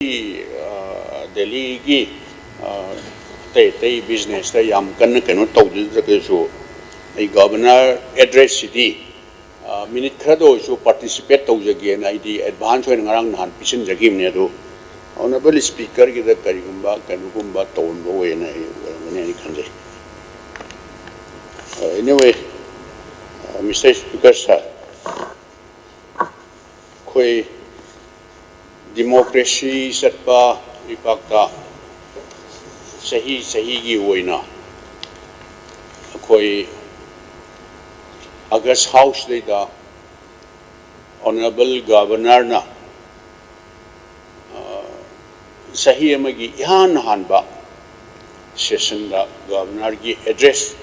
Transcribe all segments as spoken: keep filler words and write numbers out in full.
ꯑ, ꯗꯦꯜꯂꯤꯒꯤ, ꯑ, ꯑꯇꯩ ꯑꯇꯩ ꯕꯤꯖꯤꯅꯦꯁꯇ ꯌꯥꯝ ꯀꯟꯅ ꯀꯩꯅꯣ ꯇꯧꯖꯗ꯭ꯔꯒꯁꯨ, ꯑꯩ ꯒꯚꯔꯅꯔ ꯑꯦꯗ꯭ꯔꯦꯁꯁꯤꯗꯤ, ꯑ, ꯃꯤꯅꯤꯠ ꯈꯔꯗ ꯑꯣꯏꯔꯁꯨ ꯄꯥꯔꯇꯤꯁꯤꯄꯦꯠ ꯇꯧꯖꯒꯦꯅ ꯑꯩꯗꯤ ꯑꯦꯗꯚꯥꯟꯁ ꯑꯣꯏꯅ ꯉꯔꯥꯡ ꯅꯍꯥꯟ ꯄꯤꯁꯤꯟꯖꯈꯤꯕꯅꯦ꯫ ꯑꯗꯨ ꯑꯣꯅꯔꯦꯕꯜ ꯁ꯭ꯄꯤꯀꯔꯒꯤꯗ ꯀꯔꯤꯒꯨꯝꯕ ꯀꯩꯅꯣꯒꯨꯝꯕ ꯇꯧꯔꯝꯕ ꯑꯣꯏꯅ ꯑꯩ ꯑꯣꯏꯔꯝꯒꯅꯤ ꯍꯥꯏꯅ ꯈꯟꯖꯩ꯫ ꯑ, anyway, ꯑ, Mister Speaker sir, ꯑꯩꯈꯣꯏ ꯗꯤꯃꯣꯀ꯭ꯔꯦꯁꯤ ꯆꯠꯄ ꯂꯩꯕꯥꯛꯇ ꯆꯍꯤ ꯆꯍꯤꯒꯤ ꯑꯣꯏꯅ ꯑꯩꯈꯣꯏ ꯑꯒꯁ ꯍꯥꯎꯁꯁꯤꯗꯩꯗ ꯑꯣꯅꯔꯦꯕꯜ ꯒꯚꯔꯅꯔꯅ, ꯑ, ꯆꯍꯤ ꯑꯃꯒꯤ ꯏꯍꯥꯟ ꯍꯥꯟꯕ ꯁꯦꯁꯟꯗ ꯒꯚꯔꯅꯔꯒꯤ address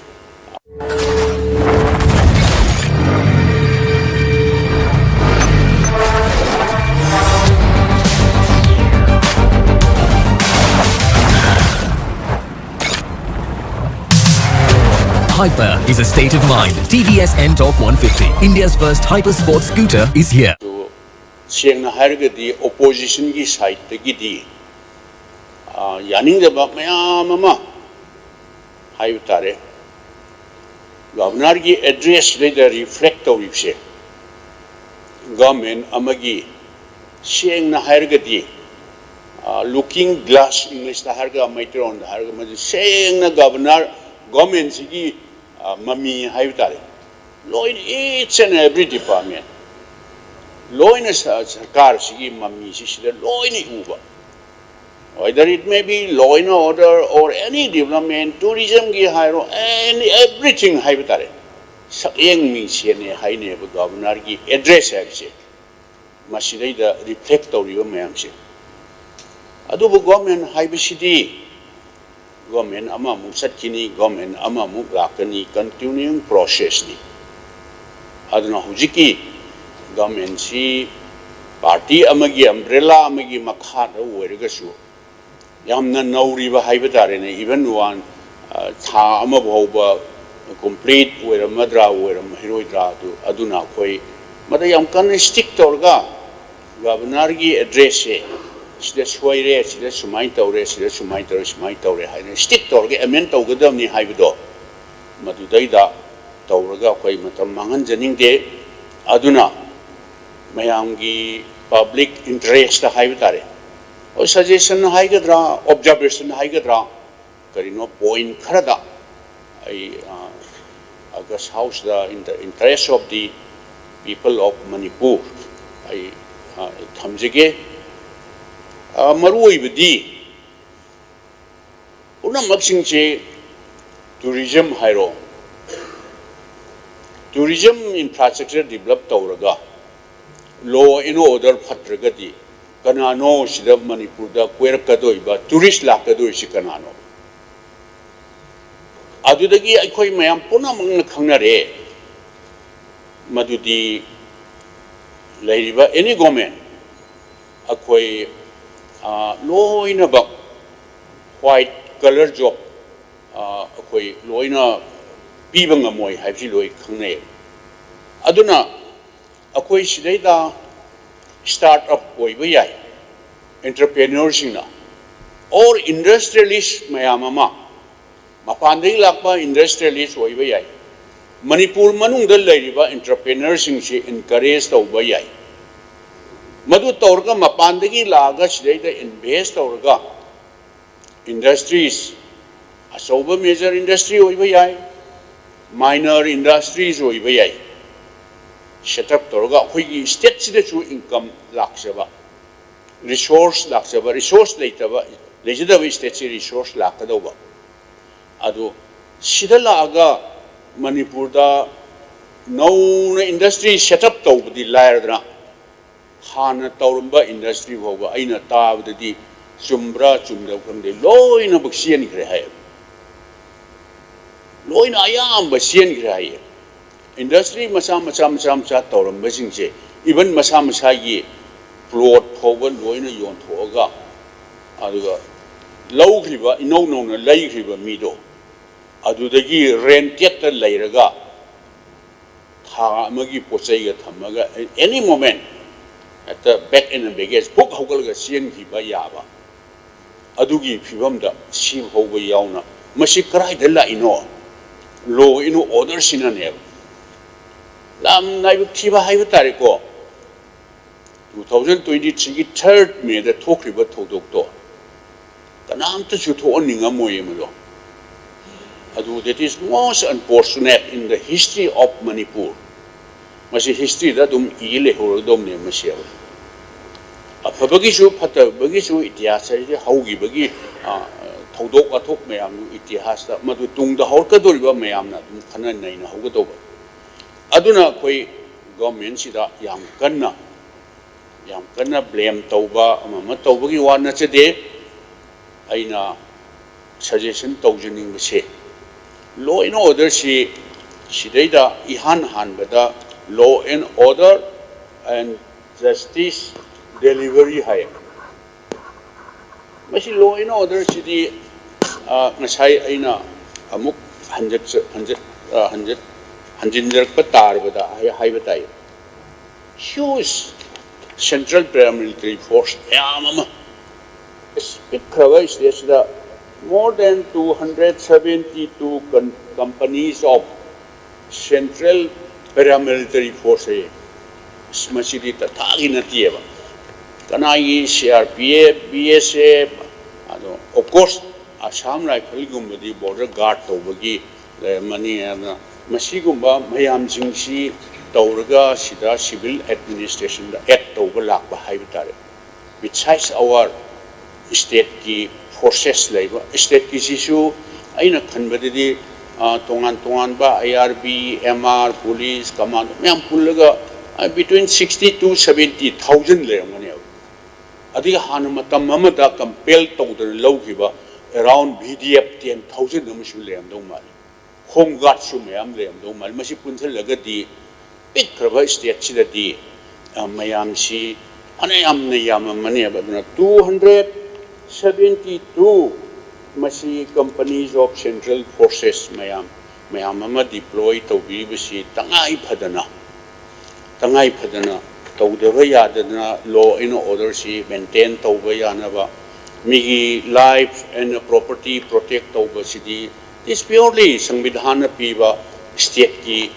Hyper is a state of mind. T V S Ntorq one fifty, India's first hyper sports scooter, is here. ꯁꯦꯡꯅ ꯍꯥꯏꯔꯒꯗꯤ ꯑꯣꯄꯣꯖꯤꯁꯟꯒꯤ ꯁꯥꯏꯠꯇꯒꯤꯗꯤ, ꯑ, ꯌꯥꯅꯤꯡꯗꯕ ꯃꯌꯥꯝ ꯑꯃ ꯍꯥꯏꯕ ꯇꯥꯔꯦ꯫ ꯒꯚꯔꯅꯔꯒꯤ ꯑꯦꯗ꯭ꯔꯦꯁꯁꯤꯗꯩꯗ ꯔꯤꯐ꯭ꯂꯦꯛ ꯇꯧꯔꯤꯕꯁꯦ ꯒꯚꯔꯟꯃꯦꯟ ꯑꯃꯒꯤ, ꯁꯦꯡꯅ ꯍꯥꯏꯔꯒꯗꯤ, ꯑ, ꯂꯨꯀꯤꯡ ꯒ꯭ꯂꯥꯁ, ꯏꯪꯂꯤꯁꯇ ꯍꯥꯏꯔꯒ, ꯃꯩꯇꯩꯂꯣꯟꯗ ꯍꯥꯏꯔꯒ, ꯃꯗꯨ ꯁꯦꯡꯅ ꯒꯚꯔꯅꯔ, ꯒꯚꯔꯟꯃꯦꯟꯁꯤꯒꯤ, ꯑ, ꯃꯃꯤ ꯍꯥꯏꯕ ꯇꯥꯔꯦ꯫ ꯂꯣꯏꯅ, each and every department, ꯂꯣꯏꯅ ꯁ-, ꯁꯔꯀꯥꯔꯁꯤꯒꯤ ꯃꯃꯤꯁꯤ ꯁꯤꯗ ꯂꯣꯏꯅ ꯎꯕ꯫ Whether it may be law and order or any development, tourismꯒꯤ ꯍꯥꯏꯔꯣ, any, everything ꯍꯥꯏꯕ ꯇꯥꯔꯦ꯫ ꯁꯛꯌꯦꯡ ꯃꯤꯡꯁꯦꯟꯅꯦ ꯍꯥꯏꯅꯦꯕ ꯒꯚꯔꯅꯔꯒꯤ ꯑꯦꯗ꯭ꯔꯦꯁ ꯍꯥꯏꯕꯁꯦ꯫ ꯃꯁꯤꯗꯩꯗ ꯔꯤꯐ꯭ꯂꯦꯛ ꯇꯧꯔꯤꯕ ꯃꯌꯥꯝꯁꯦ꯫ ꯑꯗꯨꯕꯨ ꯒꯣꯔꯃꯦꯟ ꯍꯥꯏꯕꯁꯤꯗꯤ ꯒꯣꯔꯃꯦꯟ ꯑꯃꯃꯨꯛ ꯆꯠꯈꯤꯅꯤ, ꯒꯣꯔꯃꯦꯟ ꯑꯃꯃꯨꯛ ꯂꯥꯛꯀꯅꯤ, continuing processꯅꯤ꯫ ꯑꯗꯨꯅ ꯍꯧꯖꯤꯛꯀꯤ ꯒꯣꯔꯃꯦꯟꯁꯤ ꯄꯥꯔꯇꯤ ꯑꯃꯒꯤ ꯑꯝꯕ꯭ꯔꯦꯂꯥ ꯑꯃꯒꯤ ꯃꯈꯥꯗ ꯑꯣꯏꯔꯒꯁꯨ ꯌꯥꯝꯅ ꯅꯧꯔꯤꯕ ꯍꯥꯏꯕ ꯇꯥꯔꯦꯅꯦ, even one, ꯑ, ꯊꯥ ꯑꯃ ꯐꯥꯎꯕ ꯀꯝꯄ꯭ꯂꯤꯠ ꯑꯣꯏꯔꯝꯃꯗ꯭ꯔꯥ ꯑꯣꯏꯔꯝꯃꯔꯣꯏꯗ꯭ꯔꯥ, ꯑꯗꯨ, ꯑꯗꯨꯅ ꯑꯩꯈꯣꯏ ꯃꯗ ꯌꯥꯝ ꯀꯟꯅ ꯁ꯭ꯇꯤꯛ ꯇꯧꯔꯒ ꯒꯚꯔꯅꯔꯒꯤ ꯑꯦꯗ꯭ꯔꯦꯁꯁꯦ ꯁꯤꯗ ꯁꯣꯏꯔꯦ, ꯁꯤꯗ ꯁꯨꯃꯥꯏꯅ ꯇꯧꯔꯦ, ꯁꯤꯗ ꯁꯨꯃꯥꯏꯅ ꯇꯧꯔꯦ, ꯁꯨꯃꯥꯏꯅ ꯇꯧꯔꯦ ꯍꯥꯏꯅ ꯁ꯭ꯇꯤꯛ ꯇꯧꯔꯒ ꯑꯦꯃꯦꯟ ꯇꯧꯒꯗꯕꯅꯤ ꯍꯥꯏꯕꯗꯣ, ꯃꯗꯨꯗꯩꯗ ꯇꯧꯔꯒ ꯑꯩꯈꯣꯏ ꯃꯇꯝ ꯃꯥꯡꯍꯟꯖꯅꯤꯡꯗꯦ꯫ ꯑꯗꯨꯅ ꯃꯌꯥꯝꯒꯤ ꯄꯕ꯭ꯂꯤꯛ ꯏꯟꯇꯔꯦꯁꯇ ꯍꯥꯏꯕ ꯇꯥꯔꯦ, ꯑꯣ, ꯁꯖꯦꯁꯟ ꯍꯥꯏꯒꯗ꯭ꯔꯥ, ꯑꯣꯕꯖꯥꯔꯕꯦꯁꯟ ꯍꯥꯏꯒꯗ꯭ꯔꯥ, ꯀꯔꯤꯅꯣ, ꯄꯣꯏꯟ ꯈꯔꯗ ꯑꯩ, ꯑ, August House-ꯇ in the interest of the people of Manipur ꯑꯩ, ꯑ, ꯊꯝꯖꯒꯦ꯫ ꯑ, ꯃꯔꯨ ꯑꯣꯏꯕꯗꯤ ꯄꯨꯝꯅꯃꯛꯁꯤꯡꯁꯦ, ꯇꯨꯔꯤꯖꯝ ꯍꯥꯏꯔꯣ, ꯇꯨꯔꯤꯖꯝ ꯏꯟꯐ꯭ꯔꯥꯁ꯭ꯇ꯭ꯔꯛꯆꯔ ꯗꯤꯕꯂꯞ ꯇꯧꯔꯒ law and order ꯐꯠꯇ꯭ꯔꯒꯗꯤ ꯀꯅꯥꯅꯣ ꯁꯤꯗ ꯃꯅꯤꯄꯨꯔꯗ ꯀꯣꯏꯔꯛꯀꯗꯣꯏꯕ, ꯇꯨꯔꯤꯁ ꯂꯥꯛꯀꯗꯣꯏꯁꯤ ꯀꯅꯥꯅꯣ? ꯑꯗꯨꯗꯒꯤ ꯑꯩꯈꯣꯏ ꯃꯌꯥꯝ ꯄꯨꯝꯅꯃꯛꯅ ꯈꯪꯅꯔꯦ ꯃꯗꯨꯗꯤ ꯂꯩꯔꯤꯕ ꯑꯦꯅꯤ ꯒꯣꯔꯃꯦꯟ, ꯑꯩꯈꯣꯏ, ꯑ, ꯂꯣꯏꯅꯃꯛ ꯋꯥꯏꯠ ꯀꯂꯔ ꯖꯣꯕ, ꯑ, ꯑꯩꯈꯣꯏ ꯂꯣꯏꯅ ꯄꯤꯕ ꯉꯝꯃꯣꯏ ꯍꯥꯏꯕꯁꯤ ꯂꯣꯏ ꯈꯪꯅꯩ꯫ ꯑꯗꯨꯅ ꯑꯩꯈꯣꯏ ꯁꯤꯗꯩꯗ ꯁ꯭ꯇꯥꯔꯠ ꯑꯞ ꯑꯣꯏꯕ ꯌꯥꯏ, ꯑꯦꯟꯇꯔꯄ꯭ꯔꯦꯅꯔꯁꯤꯡꯅ, ꯑꯣꯔ ꯏꯟꯗꯁꯇ꯭ꯔꯤꯌꯦꯂꯤꯁ ꯃꯌꯥꯝ ꯑꯃ ꯃꯄꯥꯟꯗꯒꯤ ꯂꯥꯛꯄ ꯏꯟꯗꯁꯇ꯭ꯔꯤꯌꯦꯂꯤꯁ ꯑꯣꯏꯕ ꯌꯥꯏ꯫ ꯃꯅꯤꯄꯨꯔ ꯃꯅꯨꯡꯗ ꯂꯩꯔꯤꯕ ꯑꯦꯟꯇꯔꯄ꯭ꯔꯦꯅꯔꯁꯤꯡꯁꯤ ꯑꯦꯟꯀꯔꯦꯖ ꯇꯧꯕ ꯌꯥꯏ꯫ ꯃꯗꯨ ꯇꯧꯔꯒ ꯃꯄꯥꯟꯗꯒꯤ ꯂꯥꯛꯑꯒ ꯁꯤꯗꯩꯗ ꯏꯟꯚꯦꯁ ꯇꯧꯔꯒ ꯏꯟꯗꯁꯇ꯭ꯔꯤꯁ, ꯑꯆꯧꯕ ꯃꯦꯖꯔ ꯏꯟꯗꯁꯇ꯭ꯔꯤ ꯑꯣꯏꯕ ꯌꯥꯏ, ꯃꯥꯏꯅꯔ ꯏꯟꯗꯁꯇ꯭ꯔꯤꯁ ꯑꯣꯏꯕ ꯌꯥꯏ, ꯁꯦꯠ ꯑꯞ ꯇꯧꯔꯒ ꯑꯩꯈꯣꯏꯒꯤ ꯁ꯭ꯇꯦꯠꯁꯤꯗꯁꯨ ꯏꯟꯀꯝ ꯂꯥꯛꯆꯕ, ꯔꯤꯁꯣꯔꯁ ꯂꯥꯛꯆꯕ, ꯔꯤꯁꯣꯔꯁ ꯂꯩꯇꯕ, ꯂꯩꯖꯗꯕ ꯁ꯭ꯇꯦꯠꯁꯤ ꯔꯤꯁꯣꯔꯁ ꯂꯥꯛꯀꯗꯧꯕ꯫ ꯑꯗꯨ ꯁꯤꯗ ꯂꯥꯛꯑꯒ ꯃꯅꯤꯄꯨꯔꯗ ꯅꯧꯅ ꯏꯟꯗꯁꯇ꯭ꯔꯤ ꯁꯦꯠ ꯑꯞ ꯇꯧꯕꯗꯤ ꯂꯥꯏꯔꯗꯅ, ꯍꯥꯟꯅ ꯇꯧꯔꯝꯕ ꯏꯟꯗꯁꯇ꯭ꯔꯤ ꯐꯥꯎꯕ ꯑꯩꯅ ꯇꯥꯕꯗꯗꯤ, ꯆꯨꯝꯕ꯭ꯔꯥ ꯆꯨꯝꯗꯕ꯭ꯔꯥ ꯈꯪꯗꯦ, ꯂꯣꯏꯅꯃꯛ ꯆꯦꯟꯈ꯭ꯔꯦ ꯍꯥꯏꯌꯦ꯫ ꯂꯣꯏꯅ ꯑꯌꯥꯝꯕ ꯆꯦꯟꯈ꯭ꯔꯦ ꯍꯥꯏꯌꯦ꯫ ꯏꯟꯗꯁꯇ꯭ꯔꯤ ꯃꯆꯥ ꯃꯆꯥ ꯃꯆꯥ ꯃꯆꯥ ꯇꯧꯔꯝꯕꯁꯤꯡꯁꯦ, ꯏꯚꯟ ꯃꯁꯥ ꯃꯁꯥꯒꯤ ꯄ꯭ꯂꯣꯠ ꯐꯥꯎꯕ ꯂꯣꯏꯅ ꯌꯣꯟꯊꯣꯛꯑꯒ, ꯑꯗꯨꯒ ꯂꯧꯈ꯭ꯔꯤꯕ, ꯏꯅꯧ ꯅꯧꯅ ꯂꯩꯈ꯭ꯔꯤꯕ ꯃꯤꯗꯣ, ꯑꯗꯨꯗꯒꯤ ꯔꯦꯟꯇꯦꯠꯇ ꯂꯩꯔꯒ ꯊꯥ ꯑꯃꯒꯤ ꯄꯣꯠ ꯆꯩꯒ ꯊꯝꯃꯒ, ꯑꯦꯅꯤ ꯃꯣꯃꯦꯟ ꯍꯦꯛꯇ back in the baggage hook ꯍꯧꯒꯠꯂꯒ ꯆꯦꯟꯈꯤꯕ ꯌꯥꯕ ꯑꯗꯨꯒꯤ ꯐꯤꯕꯝꯗ ꯁꯤ ꯐꯥꯎꯕ ꯌꯥꯎꯅ ꯃꯁꯤ ꯀꯗꯥꯏꯗ ꯂꯥꯛꯏꯅꯣ? Law and orderꯁꯤꯅꯅꯦꯕ ꯌꯥꯝ ꯂꯥꯏꯕꯛ ꯊꯤꯕ ꯍꯥꯏꯕ ꯇꯥꯔꯦꯀꯣ꯫ Two thousand twenty threeꯒꯤ third Mayꯗ ꯊꯣꯛꯈ꯭ꯔꯤꯕ ꯊꯧꯗꯣꯛꯇꯣ ꯀꯅꯥꯝꯇꯁꯨ ꯊꯣꯛꯍꯟꯅꯤꯡꯉꯝꯃꯣꯏꯌꯦ ꯃꯗꯣ꯫ ꯑꯗꯨ that is most unfortunate in the history of Manipur꯫ ꯃꯁꯤ historyꯗ ꯑꯗꯨꯝ ꯏ ꯂꯩꯍꯧꯔꯗꯧꯅꯦ ꯃꯁꯤ꯫ ꯑꯐꯕꯒꯤꯁꯨ ꯐꯠꯇꯕꯒꯤꯁꯨ ꯏꯇꯤꯍꯥꯁ ꯍꯥꯏꯁꯦ ꯍꯧꯈꯤꯕꯒꯤ ꯊꯧꯗꯣꯛ ꯋꯥꯊꯣꯛ ꯃꯌꯥꯝꯗꯨ ꯏꯇꯤꯍꯥꯁꯇ ꯃꯗꯨ ꯇꯨꯡꯗ ꯍꯧꯔꯛꯀꯗꯧꯔꯤꯕ ꯃꯌꯥꯝꯅ ꯑꯗꯨꯝ ꯈꯟꯅ ꯅꯩꯅꯍꯧꯒꯗꯧꯕ꯫ ꯑꯗꯨꯅ ꯑꯩꯈꯣꯏ governmentꯁꯤꯗ ꯌꯥꯝ ꯀꯟꯅ ꯌꯥꯝ ꯀꯟꯅ blame ꯇꯧꯕ ꯑꯃ ꯑꯃ ꯇꯧꯕꯒꯤ ꯋꯥ ꯅꯠꯆꯗꯦ꯫ ꯑꯩꯅ suggestion ꯇꯧꯖꯅꯤꯡꯕꯁꯦ, law and orderꯁꯤ ꯁꯤꯗꯩꯗ ꯏꯍꯥꯟ ꯍꯥꯟꯕꯗ law and order and justice delivery ꯍꯥꯏ꯫ ꯃꯁꯤ law and orderꯁꯤꯗꯤ ꯉꯁꯥꯏ ꯑꯩꯅ ꯑꯃꯨꯛ ꯍꯟꯖꯠ ꯍꯟꯖꯠ ꯍꯟꯖꯤꯟꯖꯔꯛꯄ ꯇꯥꯔꯕꯗ ꯍꯥꯏꯕ ꯇꯥꯏ꯫ Huge central paramilitary force ꯃꯌꯥꯝ ꯑꯃ ꯄꯤꯛꯈ꯭ꯔꯕ stateꯁꯤꯗ more than two hundred seventy two companies of central paramilitary force ꯍꯥꯏꯌꯦ꯫ ꯃꯁꯤꯗꯤ ꯇꯊꯥꯒꯤ ꯅꯠꯇꯦꯕ꯫ ꯀꯅꯥꯒꯤ C R P F, B S F, ꯑꯗꯣ of course Assam Rifleꯒꯨꯝꯕꯗꯤ border guard ꯇꯧꯕꯒꯤ ꯂꯩꯔꯝꯃꯅꯤ꯫ ꯑꯗꯨꯅ ꯃꯁꯤꯒꯨꯝꯕ ꯃꯌꯥꯝꯁꯤꯡꯁꯤ ꯇꯧꯔꯒ ꯁꯤꯗ civil administrationꯗ act ꯇꯧꯕ ꯂꯥꯛꯄ ꯍꯥꯏꯕ ꯇꯥꯔꯦ꯫ Besides our stateꯀꯤ forces ꯂꯩꯕ stateꯀꯤꯁꯤꯁꯨ ꯑꯩꯅ ꯈꯟꯕꯗꯗꯤ ꯇꯣꯉꯥꯟ ꯇꯣꯉꯥꯟꯕ I R B, M R, police, commando ꯃꯌꯥꯝ ꯄꯨꯜꯂꯒ between sixty to seventy thousand ꯂꯩꯔꯝꯒꯅꯦꯕ꯫ ꯑꯗꯒꯤ ꯍꯥꯟꯅ ꯃꯇꯝ ꯑꯃꯗ compel ꯇꯧꯗꯅ ꯂꯧꯈꯤꯕ around V D F ten thousand ꯑꯃꯁꯨ ꯂꯩꯔꯝꯗꯧ ꯃꯥꯜꯂꯤ꯫ Home guardꯁꯨ ꯃꯌꯥꯝ ꯂꯩꯔꯝꯗꯧ ꯃꯥꯜꯂꯤ꯫ ꯃꯁꯤ ꯄꯨꯟꯁꯤꯜꯂꯒꯗꯤ ꯄꯤꯛꯈ꯭ꯔꯕ stateꯁꯤꯗꯗꯤ ꯃꯌꯥꯝꯁꯤ ꯐꯅꯌꯥꯝꯅ ꯌꯥꯝꯃꯝꯃꯅꯦꯕ꯫ ꯑꯗꯨꯅ two hundred seventy two ꯃꯁꯤ companies of central forces ꯃꯌꯥꯝ ꯃꯌꯥꯝ ꯑꯃ deploy ꯇꯧꯕꯤꯔꯤꯕꯁꯤ ꯇꯉꯥꯏ ꯐꯗꯅ ꯇꯉꯥꯏ ꯐꯗꯅ ꯇꯧꯗꯕ ꯌꯥꯗꯗꯅ law and order ꯁꯤ maintain ꯇꯧꯕ ꯌꯥꯅꯕ, ꯃꯤꯒꯤ life and property protect ꯇꯧꯕꯁꯤꯗꯤ is purely ꯁꯪꯕꯤꯙꯥꯟꯅ ꯄꯤꯕ state ꯀꯤ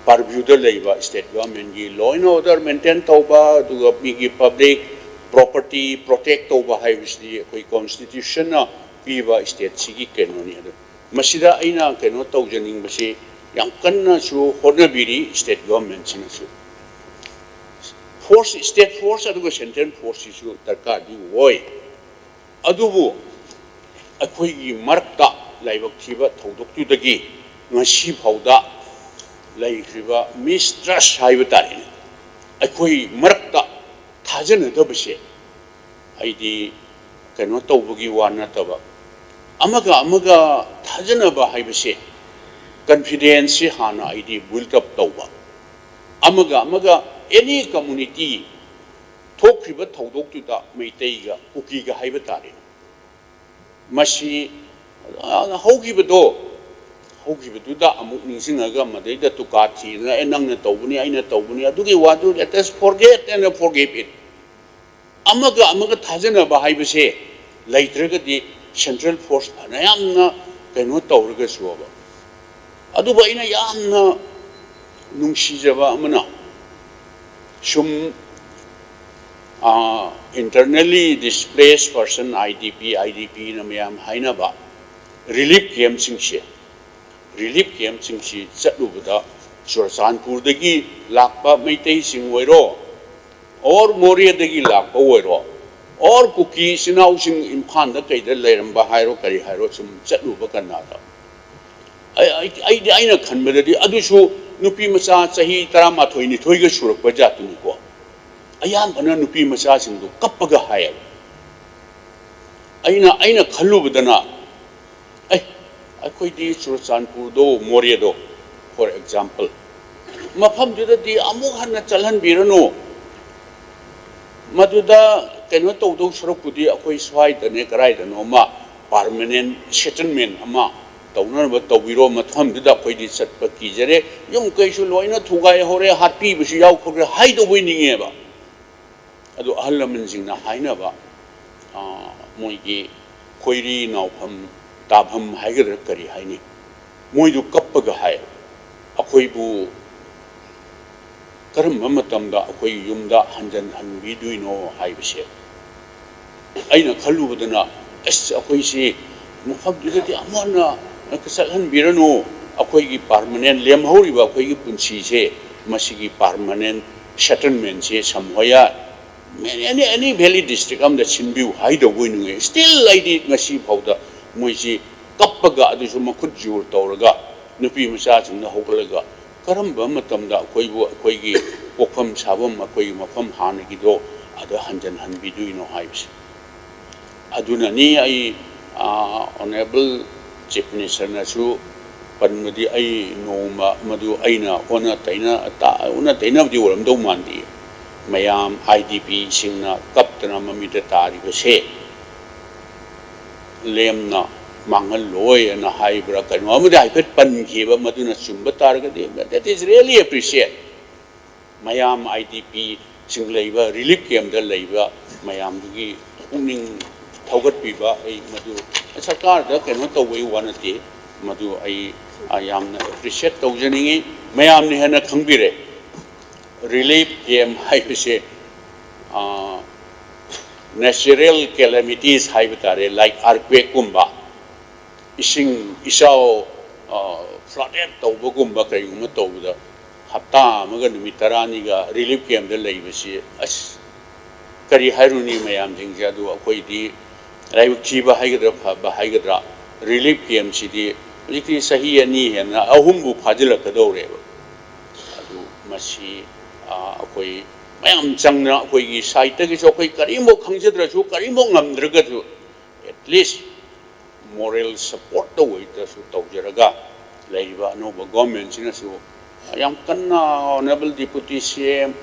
purview ꯗ ꯂꯩꯕ state government ꯀꯤ law and order maintain ꯇꯧꯕ, ꯑꯗꯨꯒ ꯃꯤꯒꯤ public property protect ꯇꯧꯕ ꯍꯥꯏꯕꯁꯤꯗꯤ ꯑꯩꯈꯣꯏ constitution ꯅ ꯄꯤꯕ state ꯁꯤꯒꯤ ꯀꯩꯅꯣꯅꯤ꯫ ꯑꯗꯨ ꯃꯁꯤꯗ ꯑꯩꯅ ꯀꯩꯅꯣ ꯇꯧꯖꯅꯤꯡꯕꯁꯤ, ꯌꯥꯝ ꯀꯟꯅꯁꯨ ꯍꯣꯠꯅꯕꯤꯔꯤ state government ꯁꯤꯅꯁꯨ꯫ Force, state force ꯑꯗꯨꯒ central force ꯁꯤꯁꯨ ꯗꯔꯀꯥꯔꯗꯤ ꯑꯣꯏ꯫ ꯑꯗꯨꯕꯨ ꯑꯩꯈꯣꯏꯒꯤ ꯃꯔꯛꯇ ꯂꯥꯏꯕꯛ ꯊꯤꯕ ꯊꯧꯗꯣꯛꯇꯨꯗꯒꯤ ꯉꯁꯤ ꯐꯥꯎꯗ ꯂꯩꯈ꯭ꯔꯤꯕ mistrust ꯍꯥꯏꯕ ꯇꯥꯔꯦꯅꯦ, ꯑꯩꯈꯣꯏ ꯃꯔꯛꯇ ꯊꯥꯖꯅꯗꯕꯁꯦ, ꯑꯩꯗꯤ ꯀꯩꯅꯣ ꯇꯧꯕꯒꯤ ꯋꯥ ꯅꯠꯇꯕ, ꯑꯃꯒ ꯑꯃꯒ ꯊꯥꯖꯅꯕ ꯍꯥꯏꯕꯁꯦ, confidence ꯁꯤ ꯍꯥꯟꯅ ꯑꯩꯗꯤ build up ꯇꯧꯕ, ꯑꯃꯒ ꯑꯃꯒ any community ꯊꯣꯛꯈ꯭ꯔꯤꯕ ꯊꯧꯗꯣꯛꯇꯨꯗ ꯃꯩꯇꯩꯒ ꯀꯨꯀꯤꯒ ꯍꯥꯏꯕ ꯇꯥꯔꯦ, ꯃꯁꯤ, ꯑ, ꯍꯧꯈꯤꯕꯗꯣ, ꯍꯧꯈꯤꯕꯗꯨꯗ ꯑꯃꯨꯛ ꯅꯤꯡꯁꯤꯡꯉꯒ ꯃꯗꯩꯗ ꯇꯨꯀꯥ ꯊꯤꯗꯅ, "ꯑꯦ, ꯅꯪꯅ ꯇꯧꯕꯅꯤ, ꯑꯩꯅ ꯇꯧꯕꯅꯤ", ꯑꯗꯨꯒꯤ ꯋꯥꯗꯨ let us forget and forgive it꯫ ꯑꯃꯒ ꯑꯃꯒ ꯊꯥꯖꯅꯕ ꯍꯥꯏꯕꯁꯦ ꯂꯩꯇ꯭ꯔꯒꯗꯤ central force ꯐꯅꯌꯥꯝꯅ ꯀꯩꯅꯣ ꯇꯧꯔꯒꯁꯨꯕ꯫ ꯑꯗꯨꯕꯨ ꯑꯩꯅ ꯌꯥꯝꯅ ꯅꯨꯡꯁꯤꯖꯕ ꯑꯃꯅ, ꯁꯨꯝ, ꯑ, internally displaced person, I D P, I D P ꯅ ꯃꯌꯥꯝ ꯍꯥꯏꯅꯕ relief camp ꯁꯤꯡꯁꯦ, relief camp ꯁꯤꯡꯁꯤ ꯆꯠꯂꯨꯕꯗ ꯆꯨꯔꯆꯥꯟꯄꯨꯔꯗꯒꯤ ꯂꯥꯛꯄ ꯃꯩꯇꯩꯁꯤꯡ ꯑꯣꯏꯔꯣ, or ꯃꯣꯔꯦꯗꯒꯤ ꯂꯥꯛꯄ ꯑꯣꯏꯔꯣ, or ꯀꯨꯀꯤ ꯏꯆꯤꯟ ꯏꯅꯥꯎꯁꯤꯡ ꯏꯝꯐꯥꯜꯗ ꯀꯩꯗ ꯂꯩꯔꯝꯕ ꯍꯥꯏꯔꯣ, ꯀꯔꯤ ꯍꯥꯏꯔꯣ, ꯁꯨꯝ ꯆꯠꯂꯨꯕ ꯀꯥꯟꯗ, ꯑꯩ, ꯑꯩ, ꯑꯩꯗꯤ ꯑꯩꯅ ꯈꯟꯕꯗꯗꯤ ꯑꯗꯨꯁꯨ ꯅꯨꯄꯤ ꯃꯆꯥ ꯆꯍꯤ ꯇꯔꯥꯃꯥꯊꯣꯏ ꯅꯤꯊꯣꯏꯒ ꯁꯨꯔꯛꯄ ꯖꯥꯠꯇꯨꯅꯤꯀꯣ꯫ ꯑꯌꯥꯝꯕꯅ ꯅꯨꯄꯤ ꯃꯆꯥꯁꯤꯡꯗꯣ ꯀꯞꯄꯒ ꯍꯥꯏꯌꯦꯕ꯫ ꯑꯩꯅ, ꯑꯩꯅ ꯈꯜꯂꯨꯕꯗꯅ, ꯑꯦ, ꯑꯩꯈꯣꯏꯗꯤ ꯆꯨꯔꯆꯥꯟꯄꯨꯔꯗꯣ, ꯃꯣꯔꯦꯗꯣ, for example, ꯃꯐꯝꯗꯨꯗꯗꯤ ꯑꯃꯨꯛ ꯍꯟꯅ ꯆꯠꯍꯟꯕꯤꯔꯅꯨ꯫ ꯃꯗꯨꯗ ꯀꯩꯅꯣ ꯇꯧꯗꯧ ꯁꯔꯨꯛꯄꯨꯗꯤ ꯑꯩꯈꯣꯏ ꯁ꯭ꯋꯥꯏꯗꯅꯦ, ꯀꯗꯥꯏꯗꯅꯣ ꯑꯃ permanent settlement ꯑꯃ ꯇꯧꯅꯅꯕ ꯇꯧꯕꯤꯔꯣ, ꯃꯐꯝꯗꯨꯗ ꯑꯩꯈꯣꯏꯗꯤ ꯆꯠꯄ ꯀꯤꯖꯔꯦ, ꯌꯨꯝ ꯀꯩꯁꯨ ꯂꯣꯏꯅ ꯊꯨꯒꯥꯏꯍꯧꯔꯦ, ꯍꯥꯠꯄꯤꯕꯁꯨ ꯌꯥꯎꯈ꯭ꯔꯦ ꯍꯥꯏꯗꯧꯕꯩ ꯅꯤꯡꯉꯦꯕ꯫ ꯑꯗꯨ ꯑꯍꯜ ꯂꯃꯟꯁꯤꯡꯅ ꯍꯥꯏꯅꯕ, ꯑ, ꯃꯣꯏꯒꯤ ꯈꯣꯏꯔꯤ ꯅꯥꯎꯐꯝ ꯇꯥꯐꯝ ꯍꯥꯏꯒꯗ꯭ꯔꯥ ꯀꯔꯤ ꯍꯥꯏꯅꯤ, ꯃꯣꯏꯗꯨ ꯀꯞꯄꯒ ꯍꯥꯏ, "ꯑꯩꯈꯣꯏꯕꯨ ꯀꯔꯝꯕ ꯃꯇꯝꯗ ꯑꯩꯈꯣꯏꯒꯤ ꯌꯨꯝꯗ ꯍꯟꯖꯟ ꯍꯟꯕꯤꯗꯣꯏꯅꯣ?" ꯍꯥꯏꯕꯁꯦ꯫ ꯑꯩꯅ ꯈꯜꯂꯨꯕꯗꯅ, ꯑꯁ, ꯑꯩꯈꯣꯏꯁꯤ ꯃꯐꯝꯗꯨꯗꯗꯤ ꯑꯃꯨꯛ ꯍꯟꯅ ꯆꯠꯍꯟꯕꯤꯔꯅꯨ, ꯑꯩꯈꯣꯏꯒꯤ permanent ꯂꯦꯝꯍꯧꯔꯤꯕ ꯑꯩꯈꯣꯏꯒꯤ ꯄꯨꯟꯁꯤꯁꯦ, ꯃꯁꯤꯒꯤ permanent settlement ꯁꯦ ꯁꯝꯍꯣꯌꯥ ꯑꯦꯅꯤ, ꯑꯦꯅꯤ valley district ꯑꯃꯗ ꯁꯤꯟꯕꯤꯌꯨ ꯍꯥꯏꯗꯧꯕ ꯑꯣꯏꯅꯤꯡꯉꯦ꯫ Still ꯑꯩꯗꯤ ꯉꯁꯤ ꯐꯥꯎꯗ ꯃꯣꯏꯁꯤ ꯀꯞꯄꯒ, ꯑꯗꯨꯁꯨ ꯃꯈꯨꯠ ꯖꯣꯔ ꯇꯧꯔꯒ, ꯅꯨꯄꯤ ꯃꯆꯥꯁꯤꯡꯅ ꯍꯧꯒꯠꯂꯒ, ꯀꯔꯝꯕ ꯃꯇꯝꯗ ꯑꯩꯈꯣꯏꯕꯨ ꯑꯩꯈꯣꯏꯒꯤ ꯄꯣꯛꯐꯝ ꯁꯥꯐꯝ, ꯑꯩꯈꯣꯏꯒꯤ ꯃꯐꯝ ꯍꯥꯟꯅꯒꯤꯗꯣ ꯑꯗ ꯍꯟꯖꯟꯍꯟꯕꯤꯗꯣꯏꯅꯣ ꯍꯥꯏꯕꯁꯦ꯫ ꯑꯗꯨꯅꯅꯤ ꯑꯩ, ꯑ, Honourable Chief Minister ꯅꯁꯨ ꯄꯟꯕꯗꯤ, ꯑꯩ ꯅꯣꯡꯃ ꯃꯗꯨ ꯑꯩꯅ ꯑꯣꯟꯅ ꯇꯩꯅ, ꯇ-, ꯑꯣꯟꯅ ꯇꯩꯅꯕꯗꯤ ꯑꯣꯏꯔꯝꯗꯧ ꯃꯥꯟꯗꯦ꯫ ꯃꯌꯥꯝ I D P ꯁꯤꯡꯅ ꯀꯞꯇꯅ ꯃꯃꯤꯠꯇ ꯇꯥꯔꯤꯕꯁꯦ ꯂꯦꯝꯅ ꯃꯥꯡꯍꯜꯂꯣꯏ ꯑꯅ ꯍꯥꯏꯕ꯭ꯔꯥ ꯀꯩꯅꯣ ꯑꯃꯗꯤ ꯍꯥꯏꯐꯦꯠ ꯄꯟꯈꯤꯕ, ꯃꯗꯨꯅ ꯆꯨꯝꯕ ꯇꯥꯔꯒꯗꯤ, that is really appreciate꯫ ꯃꯌꯥꯝ I D P ꯁꯤꯡ ꯂꯩꯕ, relief camp ꯇ ꯂꯩꯕ ꯃꯌꯥꯝꯗꯨꯒꯤ ꯄꯨꯛꯅꯤꯡ ꯊꯧꯒꯠꯄꯤꯕ, ꯑꯩ ꯃꯗꯨ ꯁꯔꯀꯥꯔꯗ ꯀꯩꯅꯣ ꯇꯧꯕꯒꯤ ꯋꯥ ꯅꯠꯇꯦ, ꯃꯗꯨ ꯑꯩ, ꯑ, ꯌꯥꯝꯅ appreciate ꯇꯧꯖꯅꯤꯡꯉꯤ꯫ ꯃꯌꯥꯝꯅ ꯍꯦꯟꯅ ꯈꯪꯕꯤꯔꯦ, relief camp ꯍꯥꯏꯕꯁꯦ, ꯑ, natural calamities ꯍꯥꯏꯕ ꯇꯥꯔꯦ, like earthquake ꯀꯨꯝꯕ, ꯏꯁꯤꯡ ꯏꯆꯥꯎ, ꯑ, flooded ꯇꯧꯕꯒꯨꯝꯕ ꯀꯔꯤꯒꯨꯝꯕ ꯇꯧꯕꯗ, ꯍꯞꯇꯥ ꯑꯃꯒ ꯅꯨꯃꯤꯠ ꯇꯔꯥꯅꯤꯒ relief camp ꯇ ꯂꯩꯕꯁꯤ, ꯑꯁ, ꯀꯔꯤ ꯍꯥꯏꯔꯨꯅꯤ ꯃꯌꯥꯝꯁꯤꯡꯁꯦ꯫ ꯑꯗꯨ ꯑꯩꯈꯣꯏꯗꯤ ꯂꯥꯏꯕꯛ ꯊꯤꯕ ꯍꯥꯏꯒꯗ꯭ꯔꯥ, ꯐꯕ ꯍꯥꯏꯒꯗ꯭ꯔꯥ, relief camp ꯁꯤꯗꯤ ꯍꯧꯖꯤꯛꯇꯤ ꯆꯍꯤ ꯑꯅꯤ ꯍꯦꯟꯅ, ꯑꯍꯨꯝꯕꯨ ꯐꯥꯖꯤꯜꯂꯛꯀꯗꯧꯔꯦꯕ꯫ ꯑꯗꯨ ꯃꯁꯤ, ꯑ, ꯑꯩꯈꯣꯏ ꯃꯌꯥꯝ ꯆꯪꯗꯅ, ꯑꯩꯈꯣꯏꯒꯤ side ꯇꯒꯤꯁꯨ ꯑꯩꯈꯣꯏ ꯀꯔꯤꯝꯐꯥꯎ ꯈꯪꯖꯗ꯭ꯔꯁꯨ, ꯀꯔꯤꯝꯐꯥꯎ ꯉꯝꯗ꯭ꯔꯒꯁꯨ, at least moral support ꯇ ꯑꯣꯏꯗ꯭ꯔꯁꯨ ꯇꯧꯖꯔꯒ, ꯂꯩꯔꯤꯕ ꯑꯅꯧꯕ government ꯁꯤꯅꯁꯨ ꯌꯥꯝ ꯀꯟꯅ Honourable Deputy C M,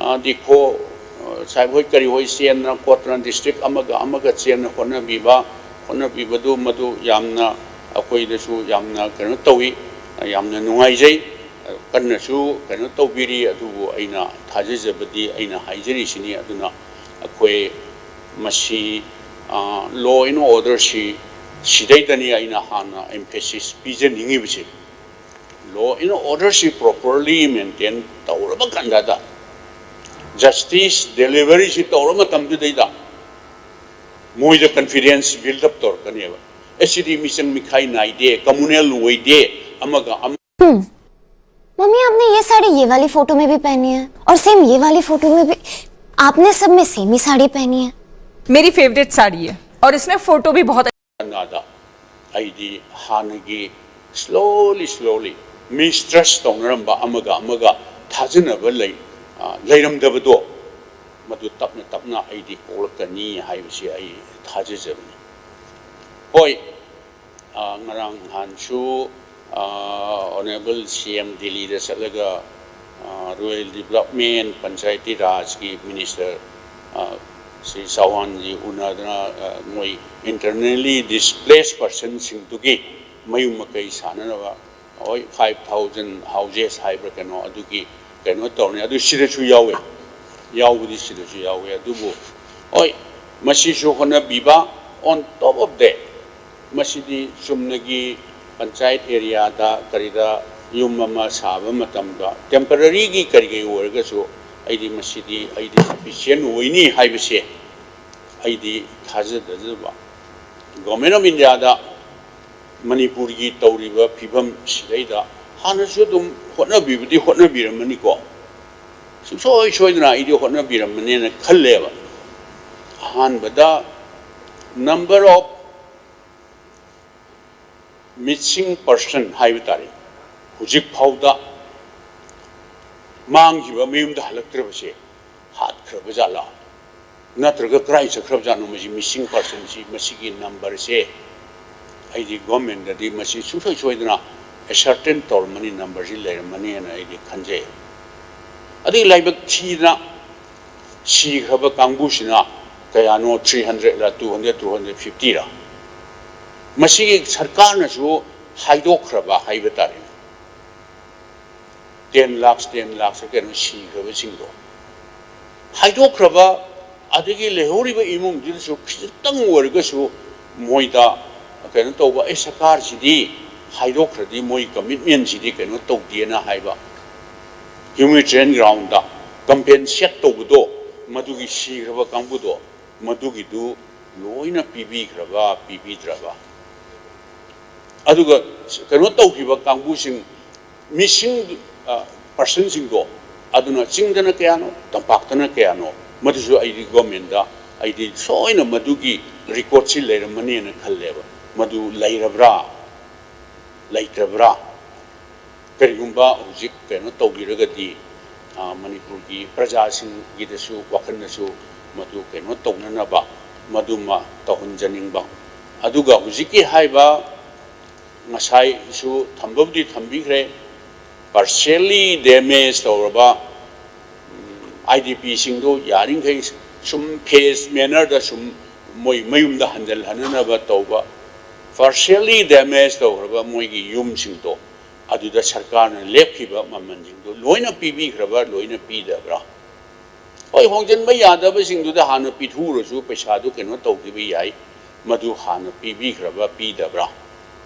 ꯑ, ꯗꯤꯈꯣ, ꯑ, ꯁꯥꯍꯦꯕ ꯍꯣꯏ ꯀꯔꯤ ꯍꯣꯏ ꯆꯦꯟꯗꯅ ꯈꯣꯠꯇꯅ district ꯑꯃꯒ ꯑꯃꯒ ꯆꯦꯟꯅ ꯍꯣꯠꯅꯕꯤꯕ, ꯍꯣꯠꯅꯕꯤꯕꯗꯨ ꯃꯗꯨ ꯌꯥꯝꯅ, ꯑꯩꯈꯣꯏꯗꯁꯨ ꯌꯥꯝꯅ ꯀꯩꯅꯣ ꯇꯧꯏ, ꯌꯥꯝꯅ ꯅꯨꯡꯉꯥꯏꯖꯩ, ꯀꯟꯅꯁꯨ ꯀꯩꯅꯣ ꯇꯧꯕꯤꯔꯤ꯫ ꯑꯗꯨꯕꯨ ꯑꯩꯅ ꯊꯥꯖꯖꯕꯗꯤ, ꯑꯩꯅ ꯍꯥꯏꯖꯔꯤꯁꯤꯅꯤ, ꯑꯗꯨꯅ ꯑꯩꯈꯣꯏ ꯃꯁꯤ ꯂꯣ ꯑꯦꯟ ꯑꯣꯔꯗꯔꯁꯤ, ꯁꯤꯗꯩꯗꯅꯤ ꯑꯩꯅ ꯍꯥꯟꯅ ꯑꯦꯝꯐꯦꯁꯤꯁ ꯄꯤꯖꯅꯤꯡꯉꯤꯕꯁꯤ꯫ ꯂꯣ ꯑꯦꯟ ꯑꯣꯔꯗꯔꯁꯤ ꯄ꯭ꯔꯣꯄꯔꯂꯤ ꯃꯦꯟꯇꯦꯟ ꯇꯧꯔꯕ ꯀꯥꯟꯗꯗ, ꯖꯁꯇꯤꯁ ꯗꯦꯂꯤꯚꯔꯤꯁꯤ ꯇꯧꯔ ꯃꯇꯝꯗꯨꯗꯩꯗ ꯃꯣꯏꯗ ꯀꯟꯐꯤꯗꯦꯟꯁ ꯕꯤꯜꯗ ꯑꯞ ꯇꯧꯔꯛꯀꯅꯦꯕ꯫ ꯑꯦ, ꯁꯤꯗꯤ ꯃꯤꯆꯪ ꯃꯤꯈꯥꯏ ꯅꯥꯏꯗꯦ, ꯀꯃꯨꯅꯦꯜ ꯑꯣꯏꯗꯦ, ꯑꯃꯒ ꯑꯃ मम्मी, आपने ये साड़ी ये वाली फोटो में भी पहनी है और सेम ये वाली फोटो में भी। आपने सब में सेम ही साड़ी पहनी है। मेरी फेवरेट साड़ी है और इसमें फोटो भी बहुत ꯀꯥꯟꯗ ꯑꯩꯗꯤ ꯍꯥꯟꯅꯒꯤ slowly slowly mistrust ꯇꯧꯅꯔꯝꯕ, ꯑꯃꯒ ꯑꯃꯒ ꯊꯥꯖꯅꯕ ꯂꯩ, ꯑ, ꯂꯩꯔꯝꯗꯕꯗꯣ, ꯃꯗꯨ ꯇꯞꯅ ꯇꯞꯅ ꯑꯩꯗꯤ ꯀꯣꯛꯂꯛꯀꯅꯤ ꯍꯥꯏꯕꯁꯤ ꯑꯩ ꯊꯥꯖꯖꯕꯅꯤ꯫ ꯍꯣꯏ, ꯑ, ꯉꯔꯥꯡ ꯅꯍꯥꯟꯁꯨ, ꯑ, ꯑꯣꯅꯔꯦꯕꯜ ꯁꯤ ꯑꯦꯝ ꯗꯤꯜꯂꯤꯗ ꯆꯠꯂꯒ, ꯑ, ꯔꯨꯔꯦꯜ ꯗꯤꯕꯂꯞꯃꯦꯟ, ꯄꯟꯆꯥꯌꯇꯤ ꯔꯥꯖꯀꯤ ꯃꯤꯅꯤꯁꯇꯔ, ꯑ, ꯁ꯭ꯔꯤ ꯆꯧꯍꯥꯟꯖꯤ ꯎꯅꯗꯅ, ꯑ, ꯃꯣꯏ ꯏꯟꯇꯔꯅꯦꯜꯂꯤ ꯗꯤꯁꯄ꯭ꯂꯦꯁ ꯄꯔꯁꯟꯁꯤꯡꯗꯨꯒꯤ ꯃꯌꯨꯝ ꯃꯀꯩ ꯁꯥꯅꯅꯕ, ꯍꯣꯏ, ꯐꯥꯏꯚ ꯊꯥꯎꯖꯟ ꯍꯥꯎꯖꯦꯁ ꯍꯥꯏꯕ꯭ꯔꯥ ꯀꯩꯅꯣ, ꯑꯗꯨꯒꯤ ꯀꯩꯅꯣ ꯇꯧꯔꯅꯤ꯫ ꯑꯗꯨ ꯁꯤꯗꯁꯨ ꯌꯥꯎꯋꯦ, ꯌꯥꯎꯕꯗꯤ ꯁꯤꯗꯁꯨ ꯌꯥꯎꯋꯦ꯫ ꯑꯗꯨꯕꯨ ꯍꯣꯏ, ꯃꯁꯤꯁꯨ ꯍꯣꯠꯅꯕꯤꯕ꯫ On top of that, ꯃꯁꯤꯗꯤ ꯆꯨꯝꯅꯒꯤ ꯄꯟꯆꯥꯌꯠ ꯑꯦꯔꯤꯌꯥꯗ ꯀꯔꯤꯗ ꯌꯨꯝ ꯑꯃ ꯁꯥꯕ ꯃꯇꯝꯗ ꯇꯦꯝꯄꯔꯔꯤꯒꯤ ꯀꯔꯤ ꯀꯔꯤ ꯑꯣꯏꯔꯒꯁꯨ ꯑꯩꯗꯤ ꯃꯁꯤꯗꯤ ꯑꯩꯗꯤ ꯁꯐꯤꯁꯤꯌꯦꯟ ꯑꯣꯏꯅꯤ ꯍꯥꯏꯕꯁꯦ ꯑꯩꯗꯤ ꯊꯥꯖꯗꯖꯕ꯫ ꯒꯣꯔꯃꯦꯟ ꯑꯣꯐ ꯏꯟꯗꯤꯌꯥꯗ ꯃꯅꯤꯄꯨꯔꯒꯤ ꯇꯧꯔꯤꯕ ꯐꯤꯕꯝ ꯁꯤꯗꯩꯗ ꯍꯥꯟꯅꯁꯨ ꯑꯗꯨꯝ ꯍꯣꯠꯅꯕꯤꯕꯗꯤ ꯍꯣꯠꯅꯕꯤꯔꯝꯃꯅꯤꯀꯣ, ꯁꯨꯡꯁꯣꯏ ꯁꯣꯏꯗꯅ ꯑꯩꯗꯤ ꯍꯣꯠꯅꯕꯤꯔꯝꯃꯅꯦꯅ ꯈꯜꯂꯦꯕ꯫ ꯑꯍꯥꯟꯕꯗ number of missing person ꯍꯥꯏꯕ ꯇꯥꯔꯦ, ꯍꯧꯖꯤꯛ ꯐꯥꯎꯗ ꯃꯥꯡꯈꯤꯕ, ꯃꯌꯨꯝꯗ ꯍꯜꯂꯛꯇ꯭ꯔꯕꯁꯦ ꯍꯥꯠꯈ꯭ꯔꯕ ꯖꯥꯠꯂꯥ, ꯅꯠꯇ꯭ꯔꯒ ꯀꯗꯥꯏ ꯆꯠꯈ꯭ꯔꯕ ꯖꯥꯠꯅꯣ? ꯃꯁꯤ ꯃꯤꯁꯤꯡ ꯄꯥꯔꯁꯟꯁꯤ, ꯃꯁꯤꯒꯤ ꯅꯝꯕꯔꯁꯦ ꯑꯩꯗꯤ ꯒꯣꯔꯃꯦꯟꯗꯗꯤ ꯃꯁꯤ ꯁꯨꯡꯁꯣꯏ ꯁꯣꯏꯗꯅ ꯑꯦꯁꯔꯇꯦꯟ ꯇꯧꯔꯝꯃꯅꯤ, ꯅꯝꯕꯔꯁꯤ ꯂꯩꯔꯝꯃꯅꯤꯅ ꯑꯩꯗꯤ ꯈꯟꯖꯩ꯫ ꯑꯗꯒꯤ ꯂꯥꯏꯕꯛ ꯊꯤꯗꯅ ꯁꯤꯈ꯭ꯔꯕ ꯀꯥꯡꯕꯨꯁꯤꯅ ꯀꯌꯥꯅꯣ? Three hundred ꯂ, two hundred, two hundred fifty ꯔ? ꯃꯁꯤꯒꯤ ꯁꯔꯀꯥꯔꯅꯁꯨ ꯍꯥꯏꯗꯣꯛꯈ꯭ꯔꯕ ꯍꯥꯏꯕ ꯇꯥꯔꯦ꯫ Ten lakhs, ten lakhs ꯀꯩꯅꯣ ꯁꯤꯈ꯭ꯔꯕꯁꯤꯡꯗꯣ ꯍꯥꯏꯗꯣꯛꯈ꯭ꯔꯕ, ꯑꯗꯒꯤ ꯂꯩꯍꯧꯔꯤꯕ ꯏꯃꯨꯡꯗꯨꯗꯁꯨ ꯈꯤꯇꯪ ꯑꯣꯏꯔꯒꯁꯨ ꯃꯣꯏꯗ ꯀꯩꯅꯣ ꯇꯧꯕ, ꯑꯩ ꯁꯔꯀꯥꯔꯁꯤꯗꯤ ꯍꯥꯏꯗꯣꯛꯈ꯭ꯔꯗꯤ ꯃꯣꯏ commitment ꯁꯤꯗꯤ ꯀꯩꯅꯣ ꯇꯧꯗꯦꯅ ꯍꯥꯏꯕ, humanitarian ground ꯇ compensate ꯇꯧꯕꯗꯣ, ꯃꯗꯨꯒꯤ ꯁꯤꯈ꯭ꯔꯕ ꯀꯥꯡꯕꯨꯗꯣ, ꯃꯗꯨꯒꯤꯗꯨ ꯂꯣꯏꯅ ꯄꯤꯕꯤꯈ꯭ꯔꯕ, ꯄꯤꯕꯤꯗ꯭ꯔꯕ? ꯑꯗꯨꯒ ꯀꯩꯅꯣ ꯇꯧꯈꯤꯕ ꯀꯥꯡꯕꯨꯁꯤꯡ, missing person ꯁꯤꯡꯗꯣ, ꯑꯗꯨꯅ ꯆꯤꯡꯗꯅ ꯀꯌꯥꯅꯣ, ꯇꯝꯄꯥꯛꯇꯅ ꯀꯌꯥꯅꯣ, ꯃꯗꯨꯁꯨ ꯑꯩꯗꯤ government ꯇ, ꯑꯩꯗꯤ ꯁꯣꯏꯅ ꯃꯗꯨꯒꯤ record ꯁꯤ ꯂꯩꯔꯝꯃꯅꯦꯅ ꯈꯜꯂꯦꯕ꯫ ꯃꯗꯨ ꯂꯩꯔꯕ꯭ꯔꯥ, ꯂꯩꯇ꯭ꯔꯕ꯭ꯔꯥ? ꯀꯔꯤꯒꯨꯝꯕ ꯍꯧꯖꯤꯛ ꯀꯩꯅꯣ ꯇꯧꯕꯤꯔꯒꯗꯤ, ꯑ, ꯃꯅꯤꯄꯨꯔꯒꯤ ꯄ꯭ꯔꯖꯥꯁꯤꯡꯒꯤꯗꯁꯨ ꯋꯥꯈꯜꯗꯁꯨ ꯃꯗꯨ ꯀꯩꯅꯣ ꯇꯧꯅꯅꯕ, ꯃꯗꯨꯃ ꯇꯧꯍꯟꯖꯅꯤꯡꯕ꯫ ꯑꯗꯨꯒ ꯍꯧꯖꯤꯛꯀꯤ ꯍꯥꯏꯕ, ꯉꯁꯥꯏꯁꯨ ꯊꯝꯕꯕꯨꯗꯤ ꯊꯝꯕꯤꯈ꯭ꯔꯦ, partially damage ꯇꯧꯔꯕ, ꯎꯝ, I D P ꯁꯤꯡꯗꯣ ꯌꯥꯔꯤꯈꯩ ꯁꯨꯝ phase manner ꯗ ꯁꯨꯝ ꯃꯣꯏ ꯃꯌꯨꯝꯗ ꯍꯟꯖꯤꯜꯍꯟꯅꯅꯕ ꯇꯧꯕ, partially damage ꯇꯧꯈ꯭ꯔꯕ ꯃꯣꯏꯒꯤ ꯌꯨꯝꯁꯤꯡꯗꯣ, ꯑꯗꯨꯗ ꯁꯔꯀꯥꯔꯅ ꯂꯦꯞꯈꯤꯕ ꯃꯃꯜꯁꯤꯡꯗꯣ ꯂꯣꯏꯅ ꯄꯤꯕꯤꯈ꯭ꯔꯕ, ꯂꯣꯏꯅ ꯄꯤꯗꯕ꯭ꯔꯥ? ꯍꯣꯏ, ꯍꯣꯡꯖꯤꯟꯕ ꯌꯥꯗꯕꯁꯤꯡꯗꯨꯗ ꯍꯥꯟꯅ ꯄꯤꯊꯣꯛꯎꯔꯁꯨ ꯄꯩꯁꯥꯗꯨ ꯀꯩꯅꯣ ꯇꯧꯈꯤꯕ ꯌꯥꯏ, ꯃꯗꯨ ꯍꯥꯟꯅ ꯄꯤꯕꯤꯈ꯭ꯔꯕ, ꯄꯤꯗꯕ꯭ꯔꯥ?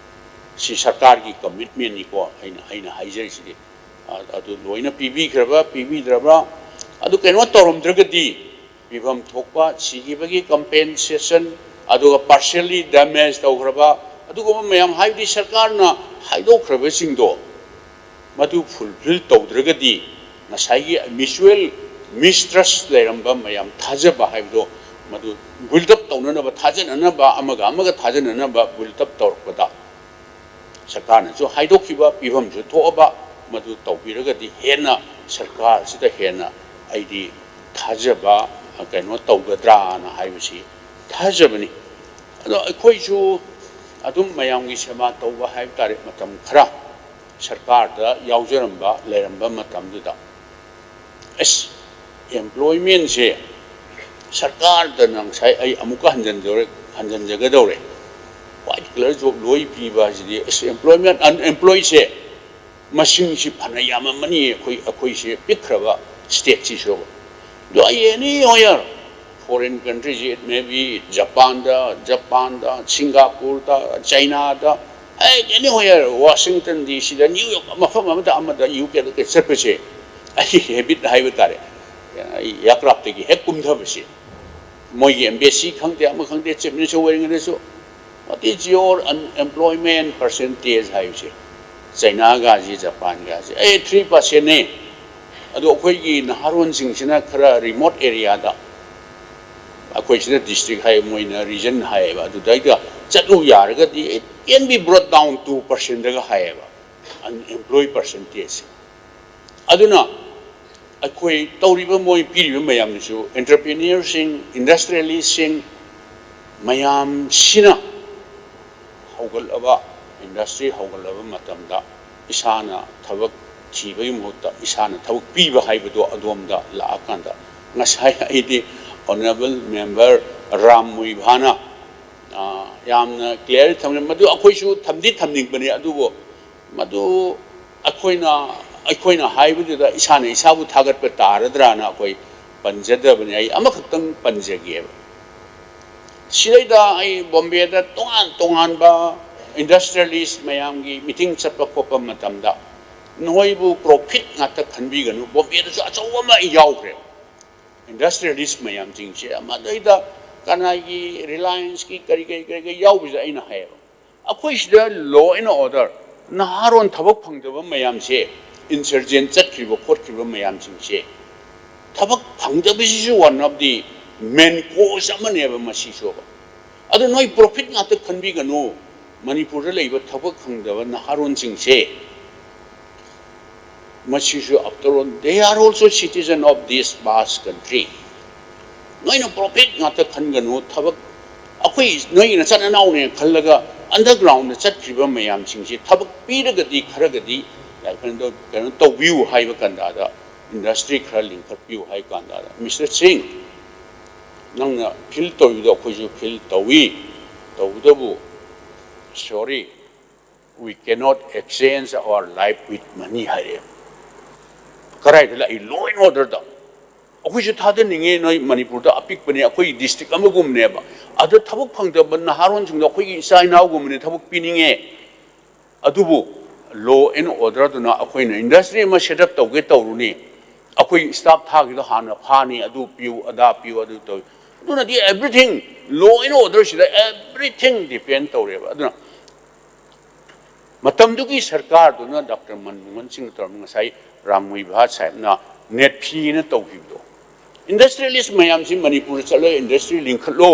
ꯁꯤ ꯁꯔꯀꯥꯔꯒꯤ commitment ꯅꯤꯀꯣ, ꯑꯩꯅ, ꯑꯩꯅ ꯍꯥꯏꯖꯔꯤꯁꯤꯗꯤ꯫ ꯑ-, ꯑꯗꯨ ꯂꯣꯏꯅ ꯄꯤꯕꯤꯈ꯭ꯔꯕ, ꯄꯤꯕꯤꯗ꯭ꯔꯕ꯭ꯔꯥ? ꯑꯗꯨ ꯀꯩꯅꯣ ꯇꯧꯔꯝꯗ꯭ꯔꯒꯗꯤ, ꯄꯤꯐꯝ ꯊꯣꯛꯄ ꯁꯤꯈꯤꯕꯒꯤ compensation, ꯑꯗꯨꯒ partially damage ꯇꯧꯈ꯭ꯔꯕ ꯑꯗꯨꯒꯨꯝꯕ ꯃꯌꯥꯝ, ꯍꯥꯏꯕꯗꯤ ꯁꯔꯀꯥꯔꯅ ꯍꯥꯏꯗꯣꯛꯈ꯭ꯔꯕꯁꯤꯡꯗꯣ, ꯃꯗꯨ fulfill ꯇꯧꯗ꯭ꯔꯒꯗꯤ, ꯉꯁꯥꯏꯒꯤ mutual mistrust ꯂꯩꯔꯝꯕ ꯃꯌꯥꯝ, ꯊꯥꯖꯕ ꯍꯥꯏꯕꯗꯣ, ꯃꯗꯨ build up ꯇꯧꯅꯅꯕ, ꯊꯥꯖꯅꯅꯕ, ꯑꯃꯒ ꯑꯃꯒ ꯊꯥꯖꯅꯅꯕ build up ꯇꯧꯔꯛꯄꯗ, ꯁꯔꯀꯥꯔꯅꯁꯨ ꯍꯥꯏꯗꯣꯛꯈꯤꯕ, ꯄꯤꯐꯝꯁꯨ ꯊꯣꯛꯑꯕ, ꯃꯗꯨ ꯇꯧꯕꯤꯔꯒꯗꯤ ꯍꯦꯟꯅ ꯁꯔꯀꯥꯔꯁꯤꯗ ꯍꯦꯟꯅ ꯑꯩꯗꯤ ꯊꯥꯖꯕ, ꯀꯩꯅꯣ ꯇꯧꯒꯗ꯭ꯔꯥꯅ ꯍꯥꯏꯕꯁꯤ ꯊꯥꯖꯕꯅꯤ꯫ ꯑꯗꯣ ꯑꯩꯈꯣꯏꯁꯨ ꯑꯗꯨꯝ ꯃꯌꯥꯝꯒꯤ ꯁꯦꯕꯥ ꯇꯧꯕ ꯍꯥꯏꯕ ꯇꯥꯔꯦ, ꯃꯇꯝ ꯈꯔ ꯁꯔꯀꯥꯔꯗ ꯌꯥꯎꯖꯔꯝꯕ, ꯂꯩꯔꯝꯕ ꯃꯇꯝꯗꯨꯗ, ꯑꯁ, employment ꯁꯦ ꯁꯔꯀꯥꯔꯗꯅ, ꯉꯁꯥꯏ ꯑꯩ ꯑꯃꯨꯛꯀ ꯍꯟꯖꯟꯖꯧꯔꯦ-, ꯍꯟꯖꯟꯖꯒꯗꯧꯔꯦ, White collar job ꯂꯣꯏ ꯄꯤꯕ ꯍꯥꯏꯁꯤꯗꯤ ꯑꯁ employment, unemployedꯁꯦ ꯃꯁꯤꯡꯁꯤ ꯐꯅ ꯌꯥꯝꯃꯝꯃꯅꯤ ꯑꯩꯈꯣꯏ, ꯑꯩꯈꯣꯏꯁꯦ ꯄꯤꯛꯈ꯭ꯔꯕ stateꯁꯤꯁꯨ꯫ ꯑꯗꯣ ꯑꯩ anywhere, foreign countries, it may be Japanꯗ, Japanꯗ, Singaporeꯗ, Chinaꯗ, ꯑꯩ anywhere, Washington D Cꯗ, New York, ꯃꯐꯝ ꯑꯃꯗ ꯑꯃꯗ UKꯗ ꯀꯩ ꯆꯠꯄꯁꯦ ꯑꯩꯒꯤ habit ꯍꯥꯏꯕ ꯇꯥꯔꯦ꯫ ꯑꯩ aircraftꯇꯒꯤ ꯍꯦꯛ ꯀꯨꯝꯊꯕꯁꯦ ꯃꯣꯏꯒꯤ embassy ꯈꯪꯗꯦ ꯑꯃ ꯈꯪꯗꯦ, chief minister ꯑꯣꯏꯔꯤꯉꯩꯗꯁꯨ "What is your unemployment percentage?" ꯍꯥꯏꯕꯁꯦ, ꯆꯩꯅꯥꯒꯁꯤ, ꯖꯄꯥꯟꯒꯁꯤ ꯑꯦ three percentꯅꯦ꯫ ꯑꯗꯣ ꯑꯩꯈꯣꯏꯒꯤ ꯅꯍꯥꯔꯣꯟꯁꯤꯡꯁꯤꯅ ꯈꯔ remote areaꯗ, ꯑꯩꯈꯣꯏꯁꯤꯅ district ꯍꯥꯏ, ꯃꯣꯏꯅ region ꯍꯥꯏꯌꯦꯕ, ꯑꯗꯨꯗꯩꯗ ꯆꯠꯂꯨ ꯌꯥꯔꯒꯗꯤ it can be brought down two percentꯗꯒ ꯍꯥꯏꯌꯦꯕ unemployed percentageꯁꯦ꯫ ꯑꯗꯨꯅ ꯑꯩꯈꯣꯏ ꯇꯧꯔꯤꯕ, ꯃꯣꯏ ꯄꯤꯔꯤꯕ ꯃꯌꯥꯝꯗꯨꯁꯨ entrepreneurꯁꯤꯡ, industrialistꯁꯤꯡ ꯃꯌꯥꯝꯁꯤꯅ ꯍꯧꯒꯠꯂꯕ, industry ꯍꯧꯒꯠꯂꯕ ꯃꯇꯝꯗ ꯏꯁꯥꯅ ꯊꯕꯛ ꯊꯤꯕꯒꯤ ꯃꯍꯨꯠꯇ ꯏꯁꯥꯅ ꯊꯕꯛ ꯄꯤꯕ ꯍꯥꯏꯕꯗꯣ ꯑꯗꯣꯝꯗ ꯂꯥꯛꯑꯀꯥꯟꯗ ꯉꯁꯥꯏ ꯑꯩꯗꯤ honourable member ꯔꯥꯝ ꯃꯨꯏꯚꯥꯅ, ꯑ, ꯌꯥꯝꯅ clear ꯊꯝꯃꯤ꯫ ꯃꯗꯨ ꯑꯩꯈꯣꯏꯁꯨ ꯊꯝꯗꯤ ꯊꯝꯅꯤꯡꯕꯅꯤ, ꯑꯗꯨꯕꯨ ꯃꯗꯨ ꯑꯩꯈꯣꯏꯅ, ꯑꯩꯈꯣꯏꯅ ꯍꯥꯏꯕꯗꯨꯗ ꯏꯁꯥꯅ ꯏꯁꯥꯕꯨ ꯊꯥꯒꯠꯄ ꯇꯥꯔꯗ꯭ꯔꯥꯅ ꯑꯩꯈꯣꯏ ꯄꯟꯖꯗꯕꯅꯤ꯫ ꯑꯩ ꯑꯃꯈꯛꯇꯪ ꯄꯟꯖꯒꯦꯕ꯫ ꯁꯤꯗꯩꯗ ꯑꯩ ꯕꯣꯝꯕꯦꯗ ꯇꯣꯉꯥꯟ ꯇꯣꯉꯥꯟꯕ industrialist ꯃꯌꯥꯝꯒꯤ meeting ꯆꯠꯄ ꯈꯣꯠꯄ ꯃꯇꯝꯗ ꯅꯣꯏꯕꯨ profit ꯉꯥꯛꯇ ꯈꯟꯕꯤꯒꯅꯨ꯫ ꯕꯣꯝꯕꯦꯗꯁꯨ ꯑꯆꯧꯕ ꯑꯃ ꯑꯩ ꯌꯥꯎꯈ꯭ꯔꯦ industrialist ꯃꯌꯥꯝꯁꯤꯡꯁꯦ꯫ ꯃꯗꯩꯗ ꯀꯅꯥꯒꯤ Relianceꯀꯤ ꯀꯔꯤ ꯀꯔꯤ ꯀꯔꯤ ꯀꯔꯤ ꯌꯥꯎꯕꯁꯦ ꯑꯩꯅ ꯍꯥꯏꯌꯦꯕ, ꯑꯩꯈꯣꯏ ꯁꯤꯗ law and order, ꯅꯍꯥꯔꯣꯟ ꯊꯕꯛ ꯐꯪꯗꯕ ꯃꯌꯥꯝꯁꯦ, insurgent ꯆꯠꯈ꯭ꯔꯤꯕ ꯈꯣꯠꯈ꯭ꯔꯤꯕ ꯃꯌꯥꯝꯁꯤꯡꯁꯦ, ꯊꯕꯛ ꯐꯪꯗꯕꯁꯤꯁꯨ one of the main cause ꯑꯃꯅꯦꯕ ꯃꯁꯤꯁꯨ꯫ ꯑꯗꯨ ꯅꯣꯏ profit ꯉꯥꯛꯇ ꯈꯟꯕꯤꯒꯅꯨ꯫ ꯃꯅꯤꯄꯨꯔꯗ ꯂꯩꯕ ꯊꯕꯛ ꯐꯪꯗꯕ ꯅꯍꯥꯔꯣꯟꯁꯤꯡꯁꯦ, ꯃꯁꯤꯁꯨ after all they are also citizen of this vast country꯫ ꯅꯣꯏꯅ profit ꯉꯥꯛꯇ ꯈꯟꯒꯅꯨ꯫ ꯊꯕꯛ, ꯑꯩꯈꯣꯏ ꯅꯣꯏꯒꯤ ꯅꯆꯥ ꯅꯅꯥꯎꯅꯦ ꯈꯜꯂꯒ undergroundꯗ ꯆꯠꯈ꯭ꯔꯤꯕ ꯃꯌꯥꯝꯁꯤꯡꯁꯤ ꯊꯕꯛ ꯄꯤꯔꯒꯗꯤ ꯈꯔꯒꯗꯤ ꯀꯩꯅꯣ ꯇꯧꯕꯤꯌꯨ ꯍꯥꯏꯕ ꯀꯥꯟꯗ, industry ꯈꯔ ꯂꯤꯡꯈꯠꯄꯤꯌꯨ ꯍꯥꯏ ꯀꯥꯟꯗ, Mister Singh, ꯅꯪꯅ feel ꯇꯧꯔꯤꯕꯗꯣ ꯑꯩꯈꯣꯏꯁꯨ feel ꯇꯧꯏ꯫ ꯇꯧꯕꯇꯕꯨ "Sorry, we cannot exchange our life with money" ꯍꯥꯏꯔꯛꯑꯦ꯫ ꯀꯗꯥꯏꯗ ꯂꯥꯛꯏ law and order ꯗ? ꯑꯩꯈꯣꯏꯁꯨ ꯊꯥꯗꯅꯤꯡꯉꯦ ꯅꯣꯏ ꯃꯅꯤꯄꯨꯔꯗ, ꯑꯄꯤꯛꯄꯅꯦ, ꯑꯩꯈꯣꯏꯒꯤ district ꯑꯃꯒꯨꯝꯕꯅꯦꯕ꯫ ꯑꯗ ꯊꯕꯛ ꯐꯪꯗꯕ ꯅꯍꯥꯔꯣꯟꯁꯤꯡꯗꯣ ꯑꯩꯈꯣꯏꯒꯤ ꯏꯆꯥ ꯏꯅꯥꯎꯒꯨꯝꯕꯅꯦ, ꯊꯕꯛ ꯄꯤꯅꯤꯡꯉꯦ꯫ ꯑꯗꯨꯕꯨ law and order ꯗꯨꯅ ꯑꯩꯈꯣꯏꯅ industry ꯑꯃ set up ꯇꯧꯒꯦ ꯇꯧꯔꯨꯅꯤ, ꯑꯩꯈꯣꯏ staff ꯊꯥꯈꯤꯗꯣ ꯍꯥꯟꯅ ꯐꯥꯅꯤ, ꯑꯗꯨ ꯄꯤꯌꯨ, ꯑꯗꯥ ꯄꯤꯌꯨ, ꯑꯗꯨ ꯇꯧ꯫ ꯑꯗꯨꯅꯗꯤ everything, law and order ꯁꯤꯗ everything depend ꯇꯧꯔꯦꯕ꯫ ꯑꯗꯨꯅ ꯃꯇꯝꯗꯨꯒꯤ ꯁꯔꯀꯥꯔꯗꯨꯅ ꯗꯥꯛꯇꯔ ꯃꯟꯃꯣꯍꯟ ꯁꯤꯡꯅ ꯇꯧꯔꯝꯕ, ꯉꯁꯥꯏ ꯔꯥꯝꯃꯣꯏ ꯚꯥꯠ ꯁꯥꯍꯦꯕꯅ ꯅꯦꯠꯐꯤꯅ ꯇꯧꯈꯤꯕꯗꯣ, industrialist ꯃꯌꯥꯝꯁꯤ ꯃꯅꯤꯄꯨꯔꯗ ꯆꯠꯂꯒ industry ꯂꯤꯡꯈꯠꯂꯣ,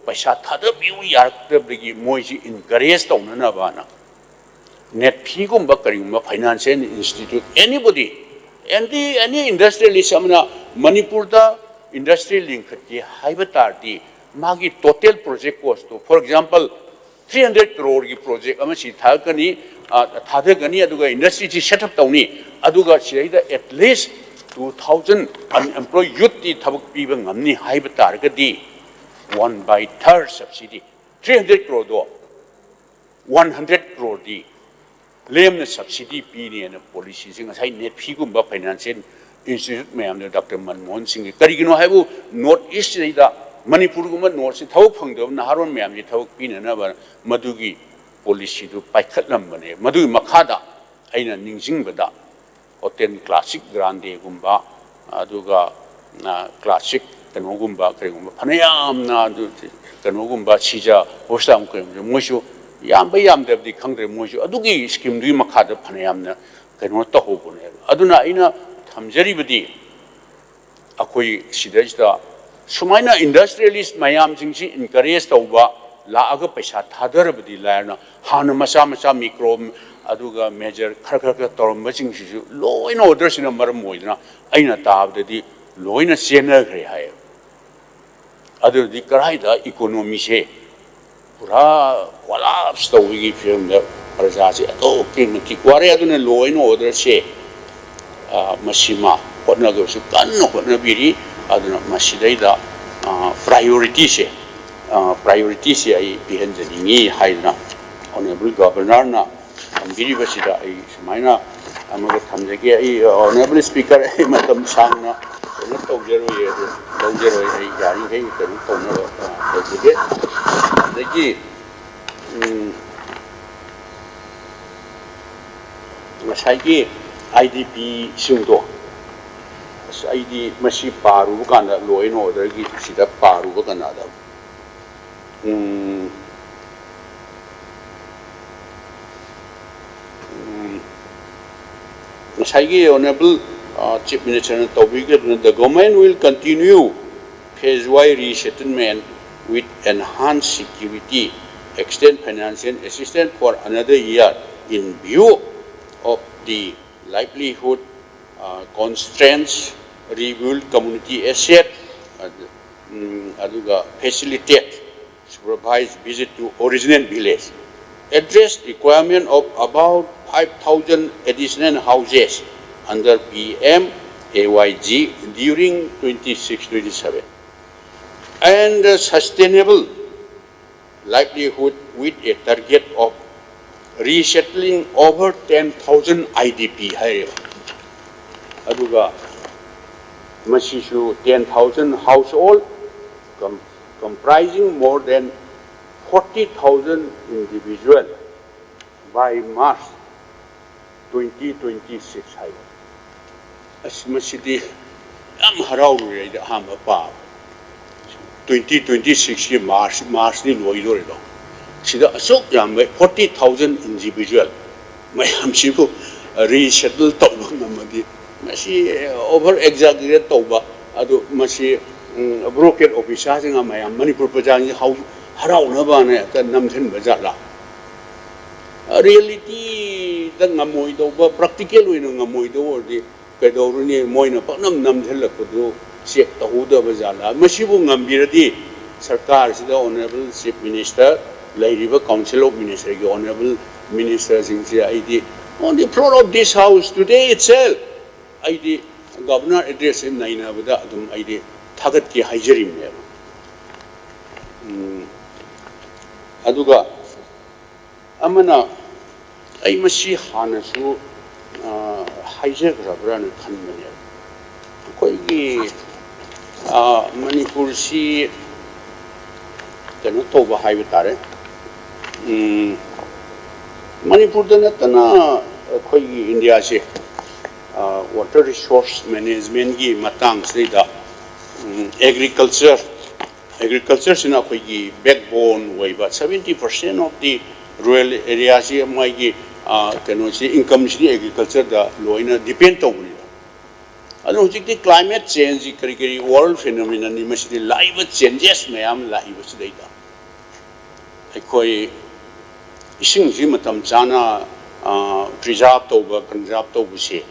ꯄꯩꯁꯥ ꯊꯥꯗꯕꯤꯌꯨ ꯌꯥꯔꯛꯇꯕꯗꯒꯤ ꯃꯣꯏꯁꯤ encourage ꯇꯧꯅꯅꯕꯅ ꯅꯦꯠꯐꯤꯒꯨꯝꯕ ꯀꯔꯤꯒꯨꯝꯕ financial institute, anybody, any, any industrialist ꯑꯃꯅ ꯃꯅꯤꯄꯨꯔꯗ industry ꯂꯤꯡꯈꯠꯀꯦ ꯍꯥꯏꯕ ꯇꯥꯔꯗꯤ, ꯃꯥꯒꯤ total project cost to, for example, three hundred crore ꯒꯤ project ꯑꯃ ꯁꯤ ꯊꯥꯗꯔꯛꯀꯅꯤ, ꯑ, ꯊꯥꯗꯒꯅꯤ, ꯑꯗꯨꯒ industry ꯁꯤ set up ꯇꯧꯅꯤ, ꯑꯗꯨꯒ ꯁꯤꯗꯩꯗ at least two thousand unemployed youth T ꯊꯕꯛ ꯄꯤꯕ ꯉꯝꯅꯤ ꯍꯥꯏꯕ ꯇꯥꯔꯒꯗꯤ, one by third subsidy, three hundred crore ꯗꯣ one hundred crore ꯗꯤ ꯂꯦꯝꯅ subsidy ꯄꯤꯅꯦꯅ policy ꯁꯦ ꯉꯁꯥꯏ ꯅꯦꯠꯐꯤꯒꯨꯝꯕ financial institute ꯃꯌꯥꯝꯗ ꯗꯥꯛꯇꯔ ꯃꯟꯃꯣꯍꯟ ꯁꯤꯡꯒꯤ, ꯀꯔꯤꯒꯤꯅꯣ ꯍꯥꯏꯕꯨ North East ꯁꯤꯗꯩꯗ, ꯃꯅꯤꯄꯨꯔꯒꯨꯝꯕ North ꯁꯤ ꯊꯕꯛ ꯐꯪꯗꯕ ꯅꯍꯥꯔꯣꯜ ꯃꯌꯥꯝꯁꯤ ꯊꯕꯛ ꯄꯤꯅꯅꯕ ꯃꯗꯨꯒꯤ policy ꯗꯨ ꯄꯥꯏꯈꯠꯂꯝꯕꯅꯦ꯫ ꯃꯗꯨꯒꯤ ꯃꯈꯥꯗ ꯑꯩꯅ ꯅꯤꯡꯁꯤꯡꯕꯗ Hotel Classic Grande ꯒꯨꯝꯕ, ꯑꯗꯨꯒ, ꯑ, Classic ꯀꯩꯅꯣꯒꯨꯝꯕ, ꯀꯔꯤꯒꯨꯝꯕ ꯐꯅꯌꯥꯝꯅ ꯑꯗꯨ, ꯀꯩꯅꯣꯒꯨꯝꯕ, ꯁꯤꯖ hospital ꯀꯩꯒꯨꯝꯕ, ꯃꯣꯏꯁꯨ ꯌꯥꯝꯕ ꯌꯥꯝꯗꯕꯗꯤ ꯈꯪꯗ꯭ꯔꯦ, ꯃꯣꯏꯁꯨ ꯑꯗꯨꯒꯤ scheme ꯗꯨꯒꯤ ꯃꯈꯥꯗ ꯐꯅꯌꯥꯝꯅ ꯀꯩꯅꯣ ꯇꯧꯍꯧꯕꯅꯦꯕ꯫ ꯑꯗꯨꯅ ꯑꯩꯅ ꯊꯝꯖꯔꯤꯕꯗꯤ, ꯑꯩꯈꯣꯏ ꯁꯤꯗꯩꯁꯤꯗ ꯁꯨꯃꯥꯏꯅ industrialist ꯃꯌꯥꯝꯁꯤꯡꯁꯤ encourage ꯇꯧꯕ, ꯂꯥꯛꯑꯒ ꯄꯩꯁꯥ ꯊꯥꯗꯔꯕꯗꯤ ꯂꯥꯏꯔꯅ, ꯍꯥꯟꯅ ꯃꯆꯥ ꯃꯆꯥ micro ꯑꯗꯨꯒ major ꯈꯔ ꯈꯔ ꯈꯔ ꯇꯧꯔꯝꯕꯁꯤꯡꯁꯤꯁꯨ law and order ꯁꯤꯅ ꯃꯔꯝ ꯑꯣꯏꯗꯅ ꯑꯩꯅ ꯇꯥꯕꯗꯗꯤ ꯂꯣꯏꯅ ꯆꯦꯟꯅꯈ꯭ꯔꯦ ꯍꯥꯏꯌꯦꯕ꯫ ꯑꯗꯨꯗꯤ ꯀꯗꯥꯏꯗ economy ꯁꯦ ꯄꯨꯔꯥ collapse ꯇꯧꯕꯒꯤ ꯐꯤꯕꯝꯗ ꯄ꯭ꯔꯖꯥꯁꯦ ꯑꯗꯨꯛꯀꯤ ꯃꯇꯤꯛ ꯋꯥꯔꯦ꯫ ꯑꯗꯨꯅ law and order ꯁꯦ, ꯑ, ꯃꯁꯤꯃ ꯍꯣꯠꯅꯒꯗꯕꯁꯨ ꯀꯟꯅ ꯍꯣꯠꯅꯕꯤꯔꯤ꯫ ꯑꯗꯨꯅ ꯃꯁꯤꯗꯩꯗ, ꯑ, priority ꯁꯦ, ꯑ, priority ꯁꯦ ꯑꯩ ꯄꯤꯍꯟꯖꯅꯤꯡꯉꯤ ꯍꯥꯏꯗꯅ Honorable Governorꯅ ꯊꯝꯕꯤꯔꯤꯕꯁꯤꯗ ꯑꯩ ꯁꯨꯃꯥꯏꯅ ꯑꯃꯒ ꯊꯝꯖꯒꯦ꯫ ꯑꯩ, Honorable Speaker, ꯑꯩ ꯃꯇꯝ ꯁꯥꯡꯅ ꯀꯩꯅꯣ ꯇꯧꯖꯔꯣꯏꯌꯦ, ꯑꯗꯨ ꯂꯧꯖꯔꯣꯏ꯫ ꯑꯩ ꯌꯥꯔꯤꯈꯩ ꯀꯩꯅꯣ ꯇꯧꯅꯕ, ꯑ, ꯇꯧꯖꯒꯦ꯫ ꯑꯗꯒꯤ, ꯎꯝ, ꯉꯁꯥꯏꯒꯤ ꯑꯥꯏ ꯗꯤ ꯄꯤꯁꯤꯡꯗꯣ, ꯑꯁ, ꯑꯩꯗꯤ ꯃꯁꯤ ꯄꯥꯔꯨꯕ ꯀꯥꯟꯗ, Law and Orderꯒꯤ ꯁꯤꯗ ꯄꯥꯔꯨꯕ ꯀꯥꯟꯗ, ꯎꯝ, ꯎꯝ, ꯉꯁꯥꯏꯒꯤ Honorable, ꯑ, Chief Ministerꯅ ꯇꯧꯕꯤꯈꯤꯕꯗꯨꯅ, "The government will continue phase-wise resettlement with enhanced security, extend financial assistance for another year in view of the livelihood, uh, constraints, rebuild community asset, ꯑꯗꯨ, ꯎꯝ, ꯑꯗꯨꯒ facilitate supervised visit to original village, address requirement of about five thousand additional houses under P M A Y G during twenty-six twenty-seven, and, uh, sustainable livelihood with a target of resettling over ten thousand I D P" ꯍꯥꯏꯔꯦꯕ꯫ ꯑꯗꯨꯒ ꯃꯁꯤꯁꯨ ten thousand household, com-, comprising more than forty thousand individual by March twenty twenty-six ꯍꯥꯏꯕ꯫ ꯑꯁ, ꯃꯁꯤꯗꯤ ꯌꯥꯝ ꯍꯔꯥꯎꯔꯨꯔꯦ ꯑꯩꯗꯤ ꯑꯍꯥꯟꯕ ꯄꯥꯕ꯫ Twenty twenty-sixꯀꯤ March, Marchꯅꯤ ꯂꯣꯏꯗꯣꯔꯤꯗꯣ꯫ ꯁꯤꯗ ꯑꯁꯨꯛ ꯌꯥꯝꯕ forty thousand individual ꯃꯌꯥꯝꯁꯤꯕꯨ resettle ꯇꯧꯕ ꯉꯝꯃꯗꯤ, ꯃꯁꯤ over exaggerate ꯇꯧꯕ, ꯑꯗꯨ ꯃꯁꯤ, ꯎꯝ, bureaucrat officerꯁꯤꯡꯅ ꯃꯌꯥꯝ ꯃꯅꯤꯄꯨꯔ ꯄ꯭ꯔꯖꯥꯁꯤꯡ ꯍꯧ-, ꯍꯔꯥꯎꯅꯕꯅ ꯍꯦꯛꯇ ꯅꯝꯁꯤꯟꯕ ꯖꯥꯠꯂꯥ? Realityꯗ ꯉꯝꯃꯣꯏꯗꯧꯕ, practical ꯑꯣꯏꯅ ꯉꯝꯃꯣꯏꯗꯧꯕ ꯑꯣꯏꯔꯗꯤ ꯀꯩꯗꯧꯔꯨꯅꯤ? ꯃꯣꯏꯅ ꯄꯪꯅꯝ ꯅꯝꯁꯤꯜꯂꯛꯄꯗꯨ check ꯇꯧꯍꯧꯗꯕ ꯖꯥꯠꯂꯥ? ꯃꯁꯤꯕꯨ ꯉꯝꯕꯤꯔꯗꯤ ꯁꯔꯀꯥꯔꯁꯤꯗ Honorable Chief Minister, ꯂꯩꯔꯤꯕ Council of Ministerꯒꯤ Honorable Ministerꯁꯤꯡꯁꯦ ꯑꯩꯗꯤ on the floor of this house today itself ꯑꯩꯗꯤ Governor addressꯁꯦ ꯅꯩꯅꯕꯗ ꯑꯗꯨꯝ ꯑꯩꯗꯤ ꯊꯥꯒꯠꯀꯦ ꯍꯥꯏꯖꯔꯤꯕꯅꯦꯕ꯫ ꯎꯝ, ꯑꯗꯨꯒ ꯑꯃꯅ, ꯑꯩ ꯃꯁꯤ ꯍꯥꯟꯅꯁꯨ, ꯑ, ꯍꯥꯏꯖꯈ꯭ꯔꯕ꯭ꯔꯥꯅ ꯈꯟꯕꯅꯦꯕ, ꯑꯩꯈꯣꯏꯒꯤ, ꯑ, ꯃꯅꯤꯄꯨꯔꯁꯤ ꯀꯩꯅꯣ ꯇꯧꯕ ꯍꯥꯏꯕ ꯇꯥꯔꯦ꯫ ꯎꯝ, ꯃꯅꯤꯄꯨꯔꯗ ꯅꯠꯇꯅ ꯑꯩꯈꯣꯏꯒꯤ ꯏꯟꯗꯤꯌꯥꯁꯦ, ꯑ, water resource managementꯀꯤ ꯃꯇꯥꯡꯁꯤꯗꯩꯗ, ꯎꯝ, agriculture, agricultureꯁꯤꯅ ꯑꯩꯈꯣꯏꯒꯤ backbone ꯑꯣꯏꯕ, seventy percent of the rural areaꯁꯤ ꯃꯣꯏꯒꯤ, ꯑ, ꯀꯩꯅꯣꯁꯤ, incomeꯁꯤꯗꯤ agricultureꯗ ꯂꯣꯏꯅ depend ꯇꯧꯕꯅꯤꯕ꯫ ꯑꯗꯨ ꯍꯧꯖꯤꯛꯇꯤ climate change ꯀꯔꯤ ꯀꯔꯤ world phenomenonꯅꯤ, ꯃꯁꯤꯗꯤ ꯂꯥꯛꯏꯕ changes ꯃꯌꯥꯝ ꯂꯥꯛꯏꯕꯁꯤꯗꯩꯗ ꯑꯩꯈꯣꯏ ꯏꯁꯤꯡꯁꯤ ꯃꯇꯝ ꯆꯥꯅ, ꯑ, preserve ꯇꯧꯕ, conserve ꯇꯧꯕꯁꯤ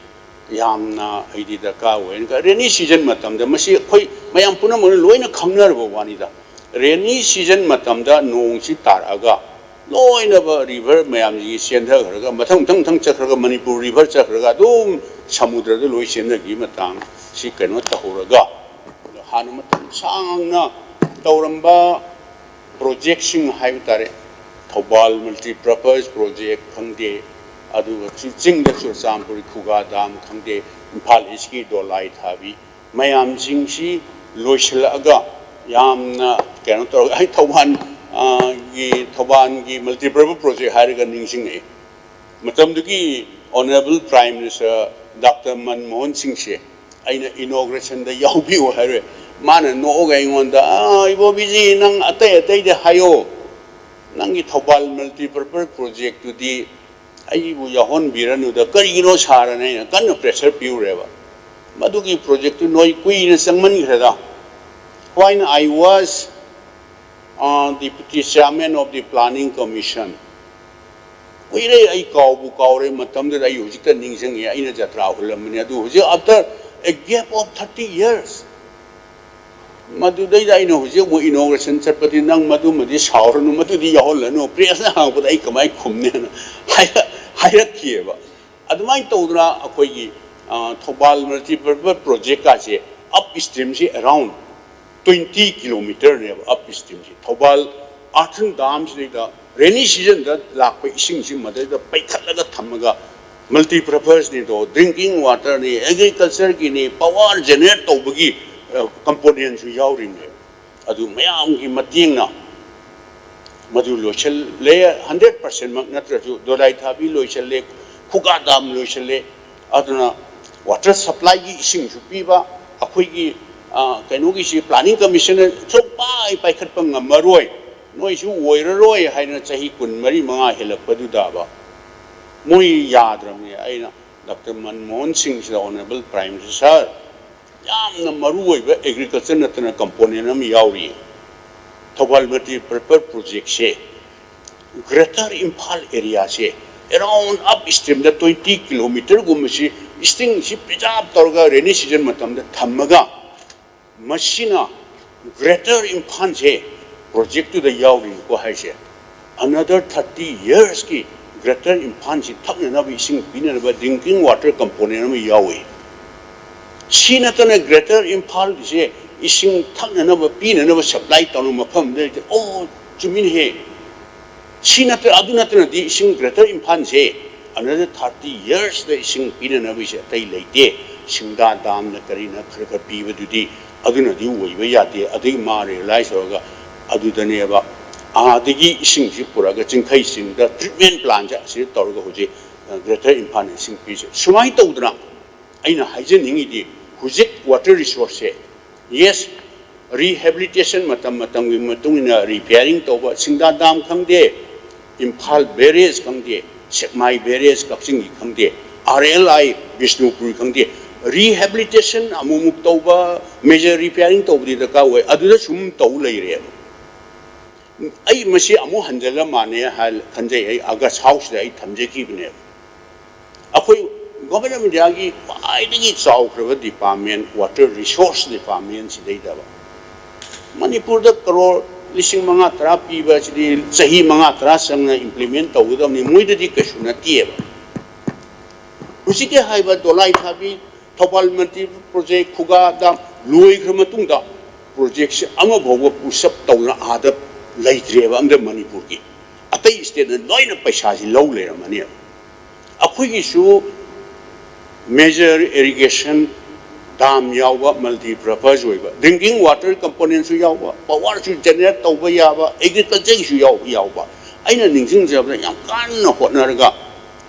ꯌꯥꯝꯅ ꯑꯩꯗꯤ ꯗꯔꯀꯥꯔ ꯑꯣꯏ꯫ ꯑꯗꯨꯒ rainy season ꯃꯇꯝꯗ, ꯃꯁꯤ ꯑꯩꯈꯣꯏ ꯃꯌꯥꯝ ꯄꯨꯝꯅꯃꯛꯅ ꯂꯣꯏꯅ ꯈꯪꯅꯔꯕ ꯋꯥꯅꯤꯗ, rainy season ꯃꯇꯝꯗ ꯅꯣꯡꯁꯤ ꯇꯥꯔꯛꯑꯒ ꯂꯣꯏꯅꯕ river ꯃꯌꯥꯝꯁꯤ ꯆꯦꯟꯊꯈ꯭ꯔꯒ, ꯃꯊꯪ ꯃꯊꯪ ꯃꯊꯪ ꯆꯠꯈ꯭ꯔꯒ, ꯃꯅꯤꯄꯨꯔ river ꯆꯠꯈ꯭ꯔꯒ ꯑꯗꯨꯝ ꯁꯃꯨꯗ꯭ꯔꯗ ꯂꯣꯏ ꯆꯦꯟꯊꯈꯤꯕ ꯃꯇꯥꯡ ꯁꯤ ꯀꯩꯅꯣ ꯇꯧꯍꯧꯔꯒ, ꯍꯥꯟꯅ ꯃꯇꯝ ꯁꯥꯡꯅ ꯇꯧꯔꯝꯕ projectꯁꯤꯡ ꯍꯥꯏꯕ ꯇꯥꯔꯦ, ꯊꯧꯕꯥꯜ multipurpose project ꯈꯪꯗꯦ, ꯑꯗꯨꯒ ꯆꯤꯡꯗ ꯆꯨꯔꯆꯥꯟꯄꯨꯔꯒꯤ ꯈꯨꯒꯥ dam ꯈꯪꯗꯦ, ꯏꯝꯐꯥꯜ Eastꯀꯤ ꯗꯣꯂꯥꯏ ꯊꯥꯕꯤ ꯃꯌꯥꯝꯁꯤꯡꯁꯤ ꯂꯣꯏꯁꯤꯜꯂꯛꯑꯒ, ꯌꯥꯝꯅ ꯀꯩꯅꯣ ꯇꯧꯔꯒ, ꯑꯩ ꯊꯧꯕꯥꯜ, ꯑ, ꯒꯤ, ꯊꯧꯕꯥꯜꯒꯤ multipurpose project ꯍꯥꯏꯔꯒ ꯅꯤꯡꯁꯤꯡꯉꯛꯏ꯫ ꯃꯇꯝꯗꯨꯒꯤ Honourable Prime Minister Doctor Manmohan ꯁꯤꯡꯁꯦ ꯑꯩꯅ inaugurationꯗ ꯌꯥꯎꯕꯤꯌꯨ ꯍꯥꯏꯔꯨꯏ꯫ ꯃꯥꯅ ꯅꯣꯛꯑꯒ ꯑꯩꯉꯣꯟꯗ, "ꯑꯥ, ꯏꯕꯣꯕꯤꯖꯤ, ꯅꯪ ꯑꯇꯩ ꯑꯇꯩꯗ ꯍꯥꯏꯌꯣ, ꯅꯪꯒꯤ ꯊꯧꯕꯥꯜ multipurpose projectꯇꯨꯗꯤ ꯑꯩꯕꯨ ꯌꯥꯎꯍꯟꯕꯤꯔꯅꯨꯗ, ꯀꯔꯤꯒꯤꯅꯣ ꯁꯥꯔꯅ?" ꯑꯩꯅ ꯀꯟꯅ pressure ꯄꯤꯔꯨꯔꯦꯕ꯫ "ꯃꯗꯨꯒꯤ projectꯇꯨ ꯅꯣꯏ ꯀꯨꯏꯅ ꯆꯪꯃꯟꯈ꯭ꯔꯦꯗ꯫ When I was, uh, deputy chairman of the planning commission, ꯀꯨꯏꯔꯦ, ꯑꯩ ꯀꯥꯎꯕꯨ ꯀꯥꯎꯔꯦ, ꯃꯇꯝꯗꯨꯗ ꯑꯩ ꯍꯧꯖꯤꯛꯇ ꯅꯤꯡꯁꯤꯡꯉꯤ, ꯑꯩꯅ ꯖꯇ꯭ꯔꯥ ꯍꯨꯜꯂꯝꯕꯅꯤ꯫ ꯑꯗꯨ ꯍꯧꯖꯤꯛ after a gap of thirty years, ꯃꯗꯨꯗꯩꯗ ꯑꯩꯅ ꯍꯧꯖꯤꯛ ꯑꯃꯨꯛ inauguration ꯆꯠꯄꯗꯤ ꯅꯪ ꯃꯗꯨꯃꯗꯤ ꯁꯥꯎꯔꯅꯨ, ꯃꯗꯨꯗꯤ ꯌꯥꯎꯍꯜꯂꯅꯨ, pressꯅ ꯍꯪꯉꯛꯄꯗ ꯑꯩ ꯀꯃꯥꯏꯅ ꯈꯨꯝꯅꯦꯅ" ꯍꯥꯏꯔꯛꯈꯤꯑꯕ꯫ ꯑꯗꯨꯃꯥꯏꯅ ꯇꯧꯗꯅ ꯑꯩꯈꯣꯏꯒꯤ, ꯑ, ꯊꯧꯕꯥꯜ multipurpose projectꯀꯥꯁꯦ upstreamꯁꯤ around twenty kilometerꯅꯦꯕ, upstreamꯁꯤ꯫ ꯊꯧꯕꯥꯜ earthen damꯁꯤꯗꯩꯗ ꯔꯦꯅꯤ ꯁꯤꯖꯟꯗ ꯂꯥꯛꯄ ꯏꯁꯤꯡꯁꯤ ꯃꯗꯩꯗ ꯄꯩꯈꯠꯂꯒ ꯊꯝꯃꯒ multipurposeꯅꯤꯗꯣ, drinking waterꯅꯤ, agricultureꯒꯤꯅꯤ, power generate ꯇꯧꯕꯒꯤ componentꯁꯨ ꯌꯥꯎꯔꯤꯅꯦ꯫ ꯑꯗꯨ ꯃꯌꯥꯝꯒꯤ ꯃꯇꯦꯡꯅ ꯃꯗꯨ ꯂꯣꯏꯁꯤꯜꯂꯦ꯫ Hundred percentꯃꯛ ꯅꯠꯇ꯭ꯔꯁꯨ ꯗꯣꯂꯥꯏ ꯊꯥꯕꯤ ꯂꯣꯏꯁꯤꯜꯂꯦ, ꯈꯨꯒꯥ dam ꯂꯣꯏꯁꯤꯜꯂꯦ꯫ ꯑꯗꯨꯅ water supplyꯒꯤ ꯏꯁꯤꯡꯁꯨ ꯄꯤꯕ, ꯑꯩꯈꯣꯏꯒꯤ ꯀꯩꯅꯣꯒꯤꯁꯤ planning commissionꯅ ꯁꯨꯡꯄꯥꯏ ꯄꯥꯏꯈꯠꯄ ꯉꯝꯃꯔꯣꯏ, ꯅꯣꯏꯁꯨ ꯑꯣꯏꯔꯔꯣꯏ ꯍꯥꯏꯅ ꯆꯍꯤ ꯀꯨꯟꯃꯔꯤ ꯃꯉꯥ ꯍꯦꯜꯂꯛꯄꯗꯨꯗꯕ ꯃꯣꯏ ꯌꯥꯗ꯭ꯔꯕꯅꯤ꯫ ꯑꯩꯅ ꯗꯥꯛꯇꯔ ꯃꯟꯃꯣꯍꯟ ꯁꯤꯡꯁꯤꯗ, honourable Prime Minister sir, ꯌꯥꯝꯅ ꯃꯔꯨ ꯑꯣꯏꯕ agriculture ꯅꯠꯇꯅ component ꯑꯃ ꯌꯥꯎꯔꯤ꯫ Thoubal multipurpose projectꯁꯦ Greater Imphal areaꯁꯦ around upstreamꯗ twenty kilometerꯒꯨꯝꯕꯁꯤ ꯏꯁꯤꯡꯁꯤ preserve ꯇꯧꯔꯒ rainy season ꯃꯇꯝꯗ ꯊꯝꯃꯒ, ꯃꯁꯤꯅ Greater Imphalꯁꯦ projectꯇꯨꯗ ꯌꯥꯎꯔꯤꯀꯣ ꯍꯥꯏꯁꯦ꯫ Another thirty yearsꯀꯤ Greater Imphalꯁꯤ ꯊꯛꯅꯅꯕ ꯏꯁꯤꯡ ꯄꯤꯅꯅꯕ drinking water component ꯑꯃ ꯌꯥꯎꯏ꯫ ꯁꯤ ꯅꯠꯇꯅ Greater Imphalꯁꯦ ꯏꯁꯤꯡ ꯊꯛꯅꯅꯕ ꯄꯤꯅꯅꯕ supply ꯇꯧꯅꯕ ꯃꯐꯝ ꯑꯃꯗ ꯂꯩꯇꯦ꯫ ꯑꯣ, ꯆꯨꯝꯃꯤꯅꯦꯍꯦ꯫ ꯁꯤ ꯅꯠꯇ, ꯑꯗꯨ ꯅꯠꯇꯅꯗꯤ ꯏꯁꯤꯡ Greater Imphalꯁꯦ another thirty yearsꯇ ꯏꯁꯤꯡ ꯄꯤꯅꯅꯕꯁꯦ ꯑꯇꯩ ꯂꯩꯇꯦ꯫ ꯁꯤꯡꯗꯥ damꯅ ꯀꯔꯤꯅ ꯈꯔ ꯈꯔ ꯄꯤꯕꯗꯨꯗꯤ ꯑꯗꯨꯅꯗꯤ ꯑꯣꯏꯕ ꯌꯥꯗꯦ꯫ ꯑꯗꯨꯒꯤ ꯃꯥ realize ꯇꯧꯔꯒ ꯑꯗꯨꯗꯅꯦꯕ ꯑꯥꯗꯒꯤ ꯏꯁꯤꯡꯁꯤ ꯄꯨꯔꯛꯑꯒ ꯆꯤꯡꯈꯩ ꯆꯤꯡꯗ treatment plantꯁꯦ ꯑꯁꯤꯗ ꯇꯧꯔꯒ ꯍꯧꯖꯤꯛ Greater Imphalꯅ ꯏꯁꯤꯡ ꯄꯤꯔꯤꯁꯦ꯫ ꯁꯨꯃꯥꯏꯅ ꯇꯧꯗꯅ ꯑꯩꯅ ꯍꯥꯏꯖꯅꯤꯡꯉꯤꯗꯤ ꯍꯧꯖꯤꯛ water resourceꯁꯦ, yes, rehabilitation ꯃꯇꯝ ꯃꯇꯝꯒꯤ ꯃꯇꯨꯡ ꯏꯟꯅ repairing ꯇꯧꯕ, ꯁꯤꯡꯗꯥ dam ꯈꯪꯗꯦ, ꯏꯝꯐꯥꯜ barrage ꯈꯪꯗꯦ, ꯁꯦꯛꯃꯥꯏ barrage ꯀꯛꯆꯤꯡꯒꯤ ꯈꯪꯗꯦ, R L I ꯕꯤꯁꯅꯨꯄꯨꯔ ꯈꯪꯗꯦ, rehabilitation ꯑꯃꯨꯛꯃꯨꯛ ꯇꯧꯕ, major repairing ꯇꯧꯕꯗꯤ ꯗꯔꯀꯥꯔ ꯑꯣꯏ꯫ ꯑꯗꯨꯗ ꯁꯨꯝ ꯇꯧ ꯂꯩꯔꯦꯕ꯫ ꯑꯩ ꯃꯁꯤ ꯑꯃꯨꯛ ꯍꯟꯖꯤꯜꯂ ꯃꯥꯟꯅꯦ ꯍꯥꯏ ꯈꯟꯖꯩ꯫ ꯑꯩ August Houseꯇ ꯑꯩ ꯊꯝꯖꯈꯤꯕꯅꯦꯕ꯫ ꯑꯩꯈꯣꯏ Government of Indiaꯒꯤ ꯈ꯭ꯋꯥꯏꯗꯒꯤ ꯆꯥꯎꯈ꯭ꯔꯕ department water resource departmentꯁꯤꯗꯩꯗꯕ ꯃꯅꯤꯄꯨꯔꯗ ꯀꯔꯣꯔ ꯂꯤꯁꯤꯡ ꯃꯉꯥ ꯇꯔꯥ ꯄꯤꯕ ꯑꯁꯤꯗꯤ ꯆꯍꯤ ꯃꯉꯥ ꯇꯔꯥ ꯆꯪꯅ implement ꯇꯧꯒꯗꯕꯅꯤ, ꯃꯣꯏꯗꯗꯤ ꯀꯩꯁꯨ ꯅꯠꯇꯦꯕ꯫ ꯍꯧꯖꯤꯛꯀꯤ ꯍꯥꯏꯕ ꯗꯣꯂꯥꯏ ꯊꯥꯕꯤ, ꯊꯧꯕꯥꯜ multipurpose project, ꯈꯨꯒꯥ dam ꯂꯣꯏꯈ꯭ꯔ ꯃꯇꯨꯡꯗ projectꯁꯦ ꯑꯃꯐꯥꯎꯕ push up ꯇꯧꯅ ꯑꯥꯗ ꯂꯩꯇ꯭ꯔꯦꯕ ꯑꯝꯗ ꯃꯅꯤꯄꯨꯔꯒꯤ꯫ ꯑꯇꯩ ꯁ꯭ꯇꯦꯠꯅ ꯂꯣꯏꯅ ꯄꯩꯁꯥꯁꯤ ꯂꯧ ꯂꯩꯔꯝꯃꯅꯦꯕ꯫ ꯑꯩꯈꯣꯏꯒꯤꯁꯨ ꯃꯦꯖꯔ ꯏꯔꯤꯒꯦꯁꯟ ꯗꯥꯝ ꯌꯥꯎꯕ, ꯃꯜꯇꯤ ꯄꯔꯄꯁ ꯑꯣꯏꯕ, ꯗ꯭ꯔꯤꯡꯀꯤꯡ ꯋꯥꯇꯔ ꯀꯝꯄꯣꯅꯦꯟꯁꯨ ꯌꯥꯎꯕ, ꯄꯋꯥꯔꯁꯨ ꯖꯦꯅꯦꯔꯦꯠ ꯇꯧꯕ ꯌꯥꯕ, ꯑꯦꯒ꯭ꯔꯤꯀꯜꯆꯔꯒꯤꯁꯨ ꯌꯥꯎꯕ ꯌꯥꯎꯕ꯫ ꯑꯩꯅ ꯅꯤꯡꯁꯤꯡꯖꯕꯗ ꯌꯥꯝ ꯀꯟꯅ ꯍꯣꯠꯅꯔꯒ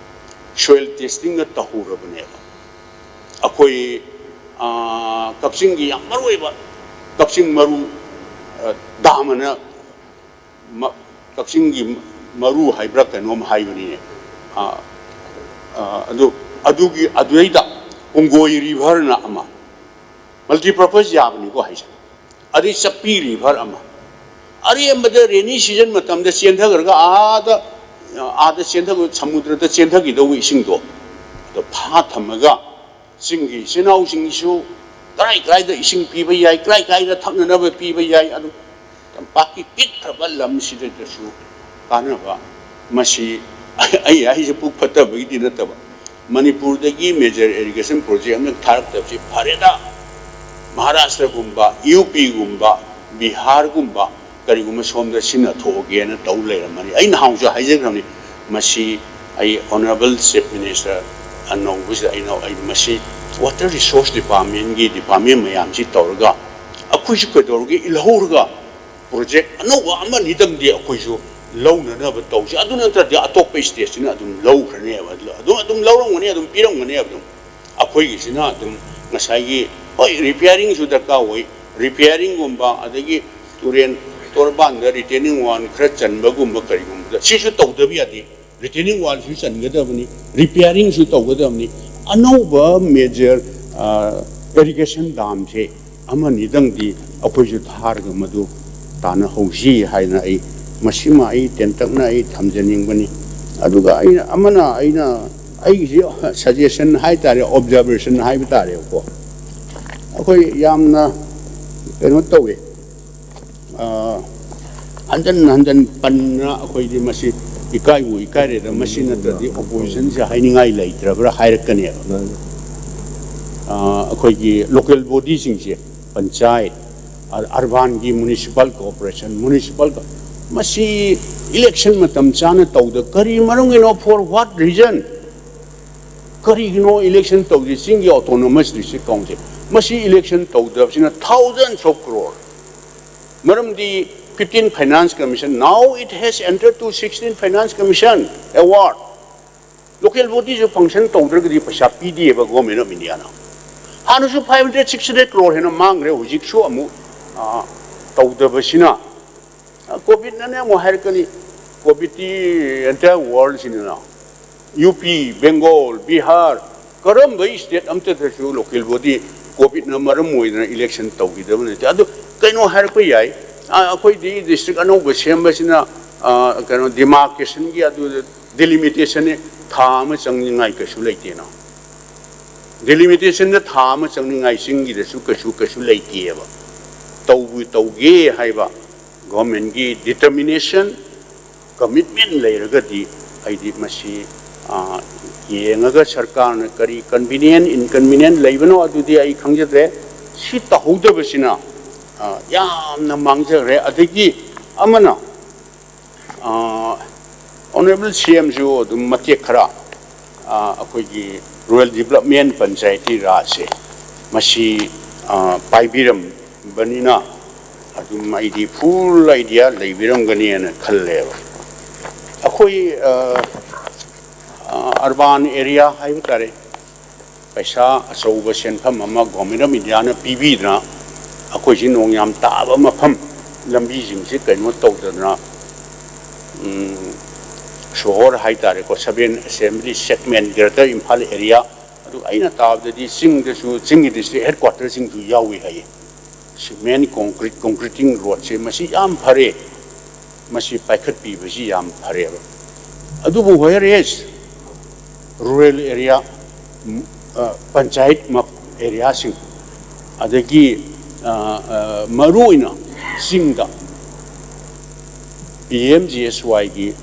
ꯁꯣꯏꯜ ꯇꯦꯁꯇꯤꯡꯒ ꯇꯧꯍꯧꯔꯕꯅꯦꯕ꯫ ꯑꯩꯈꯣꯏ ꯀꯛꯆꯤꯡꯒꯤ ꯌꯥꯝ ꯃꯔꯨ ꯑꯣꯏꯕ ꯀꯛꯆꯤꯡ ꯃꯔꯨ ꯗꯥꯝ ꯑꯅ ꯀꯛꯆꯤꯡꯒꯤ ꯃꯔꯨ ꯍꯥꯏꯕ꯭ꯔꯥ ꯀꯩꯅꯣꯝ ꯍꯥꯏꯕꯅꯤꯅꯦ꯫ ꯑꯗꯨ ꯑꯗꯨꯒꯤ ꯑꯗꯨꯗꯩꯗ ꯄꯨꯡꯒꯣꯏ ꯔꯤꯚꯔꯅ ꯑꯃ, ꯃꯜꯇꯤ ꯄꯔꯄꯁ ꯌꯥꯕꯅꯤꯀꯣ ꯍꯥꯏꯁꯦ꯫ ꯑꯗꯩ ꯆꯛꯄꯤ ꯔꯤꯚꯔ ꯑꯃ, ꯑꯔꯦꯝꯕꯗ ꯔꯦꯅꯤ ꯁꯤꯖꯟ ꯃꯇꯝꯗ ꯆꯦꯟꯊꯈ꯭ꯔꯒ ꯑꯥꯗ ꯑꯥꯗ ꯆꯦꯟꯊ ꯁꯃꯨꯗ꯭ꯔꯗ ꯆꯦꯟꯊꯈꯤꯗꯧꯕ ꯏꯁꯤꯡꯗꯣ ꯑꯗꯣ ꯐꯥ ꯊꯝꯃꯒ ꯆꯤꯡꯒꯤ ꯏꯆꯤꯟ ꯏꯅꯥꯎꯁꯤꯡꯒꯤꯁꯨ ꯀꯔꯥꯏ ꯀꯔꯥꯏꯗ ꯏꯁꯤꯡ ꯄꯤꯕ ꯌꯥꯏ, ꯀꯔꯥꯏ ꯀꯔꯥꯏꯗ ꯊꯛꯅꯅꯕ ꯄꯤꯕ ꯌꯥꯏ, ꯑꯗꯨ ꯇꯝꯄꯥꯛꯀꯤ ꯄꯤꯛꯈ꯭ꯔꯕ ꯂꯝꯁꯤꯗꯁꯨ ꯀꯥꯟꯅꯕ꯫ ꯃꯁꯤ ꯑꯩ ꯍꯥꯏꯁꯦ ꯄꯨꯛ ꯐꯠꯇꯕꯒꯤꯗꯤ ꯅꯠꯇꯕ, ꯃꯅꯤꯄꯨꯔꯗꯒꯤ ꯃꯦꯖꯔ ꯏꯔꯤꯒꯦꯁꯟ ꯄ꯭ꯔꯣꯖꯦꯛ ꯑꯃ ꯊꯥꯔꯛꯇꯕꯁꯤ ꯐꯔꯦꯗ꯫ ꯃꯍꯥꯔꯥꯁꯇ꯭ꯔꯒꯨꯝꯕ, ꯌꯨ ꯄꯤꯒꯨꯝꯕ, ꯕꯤꯍꯥꯔꯒꯨꯝꯕ ꯀꯔꯤꯒꯨꯝꯕ ꯁꯣꯝꯗ ꯁꯤꯟꯅꯊꯣꯛꯑꯒꯦꯅ ꯇꯧ ꯂꯩꯔꯝꯃꯅꯤ꯫ ꯑꯩ ꯅꯍꯥꯟꯁꯨ ꯍꯥꯏꯖꯈ꯭ꯔꯕꯅꯤ, ꯃꯁꯤ ꯑꯩ ꯑꯣꯅꯔꯦꯕꯜ ꯆꯤꯐ ꯃꯤꯅꯤꯁꯇꯔ ꯑꯅꯧꯕꯁꯤꯗ ꯑꯩꯅ ꯑꯩ ꯃꯁꯤ ꯋꯥꯇꯔ ꯔꯤꯁꯣꯔꯁ ꯗꯤꯄꯥꯔꯠꯃꯦꯟꯒꯤ ꯗꯤꯄꯥꯔꯠꯃꯦꯟ ꯃꯌꯥꯝꯁꯤ ꯇꯧꯔꯒ ꯑꯩꯈꯣꯏꯁꯨ ꯀꯩꯗꯧꯔꯒꯦ ꯏꯜꯍꯧꯔꯒ ꯄ꯭ꯔꯣꯖꯦꯛ ꯑꯅꯧꯕ ꯑꯃꯅꯤꯗꯪꯗꯤ ꯑꯩꯈꯣꯏꯁꯨ ꯂꯧꯅꯅꯕ ꯇꯧꯁꯤ꯫ ꯑꯗꯨ ꯅꯠꯇ꯭ꯔꯗꯤ ꯑꯇꯣꯞꯄ ꯁ꯭ꯇꯦꯠꯁꯤꯅ ꯑꯗꯨꯝ ꯂꯧꯈ꯭ꯔꯅꯦꯕ, ꯑꯗꯨꯝ ꯑꯗꯨꯝ ꯂꯧꯔꯝꯒꯅꯤ, ꯑꯗꯨꯝ ꯄꯤꯔꯝꯒꯅꯦꯕ꯫ ꯑꯗꯨꯝ ꯑꯩꯈꯣꯏꯒꯤꯁꯤꯅ ꯑꯗꯨꯝ ꯉꯁꯥꯏꯒꯤ, ꯍꯣꯏ, ꯔꯤꯄꯤꯌꯥꯔꯤꯡꯁꯨ ꯗꯔꯀꯥꯔ ꯑꯣꯏ꯫ ꯔꯤꯄꯤꯌꯥꯔꯤꯡꯒꯨꯝꯕ, ꯑꯗꯒꯤ ꯇꯨꯔꯦꯟ ꯇꯣꯔꯕꯥꯟꯗ ꯔꯤꯇꯦꯅꯤꯡ ꯋꯥꯜ ꯈꯔ ꯆꯟꯕꯒꯨꯝꯕ ꯀꯔꯤꯒꯨꯝꯕꯗ ꯁꯤꯁꯨ ꯇꯧꯗꯕ ꯌꯥꯗꯦ꯫ ꯔꯤꯇꯦꯅꯤꯡ ꯋꯥꯜꯁꯨ ꯆꯟꯒꯗꯕꯅꯤ, ꯔꯤꯄꯤꯌꯥꯔꯤꯡꯁꯨ ꯇꯧꯒꯗꯕꯅꯤ꯫ ꯑꯅꯧꯕ ꯃꯦꯖꯔ ꯏꯔꯤꯒꯦꯁꯟ ꯗꯥꯝꯁꯦ ꯑꯃꯅꯤꯗꯪꯗꯤ ꯑꯩꯈꯣꯏꯁꯨ ꯊꯥꯔꯒ ꯃꯗꯨ ꯇꯥꯟꯅꯍꯧꯁꯤ ꯍꯥꯏꯅ ꯑꯩ ꯃꯁꯤꯃ ꯑꯩ ꯇꯦꯟꯇꯛꯅ ꯑꯩ ꯊꯝꯖꯅꯤꯡꯕꯅꯤ꯫ ꯑꯗꯨꯒ ꯑꯩꯅ ꯑꯃꯅ ꯑꯩꯅ ꯑꯩꯒꯤꯁꯤ ꯁꯖꯦꯁꯟ ꯍꯥꯏ ꯇꯥꯔꯦ, ꯑꯣꯕꯖꯥꯔꯕꯦꯁꯟ ꯍꯥꯏꯕ ꯇꯥꯔꯦꯕꯀꯣ꯫ ꯑꯩꯈꯣꯏ ꯌꯥꯝꯅ ꯀꯩꯅꯣ ꯇꯧꯋꯦ, ꯍꯟꯖꯟ ꯍꯟꯖꯟ ꯄꯟꯅ ꯑꯩꯈꯣꯏꯗꯤ ꯃꯁꯤ ꯏꯀꯥꯏꯕꯨ ꯏꯀꯥꯏꯔꯦꯗ, ꯃꯁꯤ ꯅꯠꯇ꯭ꯔꯗꯤ ꯑꯣꯄꯣꯖꯤꯁꯟꯁꯦ ꯍꯥꯏꯅꯤꯡꯉꯥꯏ ꯂꯩꯇ꯭ꯔꯕ꯭ꯔꯥ ꯍꯥꯏꯔꯛꯀꯅꯦꯕ꯫ ꯑꯩꯈꯣꯏꯒꯤ ꯂꯣꯀꯦꯜ ꯕꯣꯗꯤꯁꯤꯡꯁꯦ, ꯄꯟꯆꯥꯌꯠ, ꯑꯔꯕꯥꯟꯒꯤ ꯃ꯭ꯌꯨꯅꯤꯁꯤꯄꯥꯜ ꯀꯣꯑꯣꯄꯔꯦꯁꯟ, ꯃ꯭ꯌꯨꯅꯤꯁꯤꯄꯥꯜ ꯃꯁꯤ election ꯃꯇꯝ ꯆꯥꯅ ꯇꯧꯗ ꯀꯔꯤ ꯃꯔꯝꯒꯤꯅꯣ? For what reason? ꯀꯔꯤꯒꯤꯅꯣ election ꯇꯧꯗꯦ? ꯆꯤꯡꯒꯤ autonomous district council ꯃꯁꯤ election ꯇꯧꯗꯕꯁꯤꯅ thousands of crore. ꯃꯔꯝꯗꯤ fifteen finance commission, now it has entered to sixteen finance commission award. Local bodyꯁꯨ function ꯇꯧꯗ꯭ꯔꯒꯗꯤ ꯄꯩꯁꯥ ꯄꯤꯗꯦꯕ Government of Indiaꯅ꯫ ꯍꯥꯟꯅꯁꯨ five hundred, six hundred crore ꯍꯦꯟꯅ ꯃꯥꯡꯈ꯭ꯔꯦ, ꯍꯧꯖꯤꯛꯁꯨ ꯑꯃꯨꯛ ꯇꯧꯗꯕꯁꯤꯅ꯫ COVIDꯅꯅꯦ ꯑꯃꯨꯛ ꯍꯥꯏꯔꯛꯀꯅꯤ, COVIDꯇꯤ entire worldꯁꯤꯅꯤꯅ꯫ UP, Bengal, Bihar, ꯀꯔꯝꯕ state ꯑꯝꯇꯗꯁꯨ local body COVIDꯅ ꯃꯔꯝ ꯑꯣꯏꯗꯅ election ꯇꯧꯈꯤꯗꯕ ꯅꯠꯇꯦ꯫ ꯑꯗꯨ ꯀꯩꯅꯣ ꯍꯥꯏꯔꯛꯄ ꯌꯥꯏ, ꯑꯩꯈꯣꯏꯗꯤ district ꯑꯅꯧꯕ ꯁꯦꯝꯕꯁꯤꯅ ꯀꯩꯅꯣ demarcationꯒꯤ ꯑꯗꯨ delimitationꯅꯤ, ꯊꯥ ꯑꯃ ꯆꯪꯅꯤꯡꯉꯥꯏ ꯀꯩꯁꯨ ꯂꯩꯇꯦꯅ꯫ Delimitationꯗ ꯊꯥ ꯑꯃ ꯆꯪꯅꯤꯡꯉꯥꯏ ꯆꯤꯡꯒꯤꯗꯁꯨ ꯀꯩꯁꯨ ꯀꯩꯁꯨ ꯂꯩꯇꯦꯕ꯫ ꯇꯧꯕꯨ ꯇꯧꯒꯦ ꯍꯥꯏꯕ governmentꯀꯤ determination, commitment ꯂꯩꯔꯒꯗꯤ ꯑꯩꯗꯤ ꯃꯁꯤ ꯌꯦꯡꯉꯒ ꯁꯔꯀꯥꯔꯅ ꯀꯔꯤ convenient inconvenient ꯂꯩꯕꯅꯣ ꯑꯗꯨꯗꯤ ꯑꯩ ꯈꯪꯖꯗ꯭ꯔꯦ꯫ ꯁꯤ ꯇꯧꯍꯧꯗꯕꯁꯤꯅ ꯌꯥꯝꯅ ꯃꯥꯡꯖꯈ꯭ꯔꯦ꯫ ꯑꯗꯒꯤ ꯑꯃꯅ Honourable CMꯁꯨ ꯑꯗꯨꯝ ꯃꯇꯦꯛ ꯈꯔ ꯑꯩꯈꯣꯏꯒꯤ rural development, ꯄꯟꯆꯥꯌꯇꯤ ꯔꯥꯖꯁꯦ ꯃꯁꯤ ꯄꯥꯏꯕꯤꯔꯝꯕꯅꯤꯅ ꯑꯗꯨꯝ ꯑꯩꯗꯤ full idea ꯂꯩꯕꯤꯔꯝꯒꯅꯤꯅ ꯈꯜꯂꯦꯕ꯫ ꯑꯩꯈꯣꯏ urban area ꯍꯥꯏꯕ ꯇꯥꯔꯦ, ꯄꯩꯁꯥ ꯑꯆꯧꯕ ꯁꯦꯟꯐꯝ ꯑꯃ Government of Indiaꯅ ꯄꯤꯕꯤꯗꯅ ꯑꯩꯈꯣꯏꯁꯤ ꯅꯣꯡ ꯌꯥꯝ ꯇꯥꯕ ꯃꯐꯝ, ꯂꯝꯕꯤꯁꯤꯡꯁꯤ ꯀꯩꯅꯣ ꯇꯧꯗꯅ ꯁꯣꯍꯣꯔ ꯍꯥꯏꯇꯥꯔꯦꯀꯣ, seven assembly segment, Greater Imphal area, ꯑꯗꯨ ꯑꯩꯅ ꯇꯥꯕꯗꯗꯤ ꯆꯤꯡꯗꯁꯨ, ꯆꯤꯡꯒꯤ district headquarterꯁꯤꯡꯁꯨ ꯌꯥꯎꯏ ꯍꯥꯏꯌꯦ꯫ Cement concrete, concreting roadꯁꯦ ꯃꯁꯤ ꯌꯥꯝ ꯐꯔꯦ, ꯃꯁꯤ ꯄꯥꯏꯈꯠꯄꯤꯕꯁꯤ ꯌꯥꯝ ꯐꯔꯦꯕ꯫ ꯑꯗꯨꯕꯨ whereas rural area, ꯄꯟꯆꯥꯌꯠ areaꯁꯤꯡ, ꯑꯗꯒꯤ ꯃꯔꯨ ꯑꯣꯏꯅ ꯆꯤꯡꯗ PMGSYꯒꯤ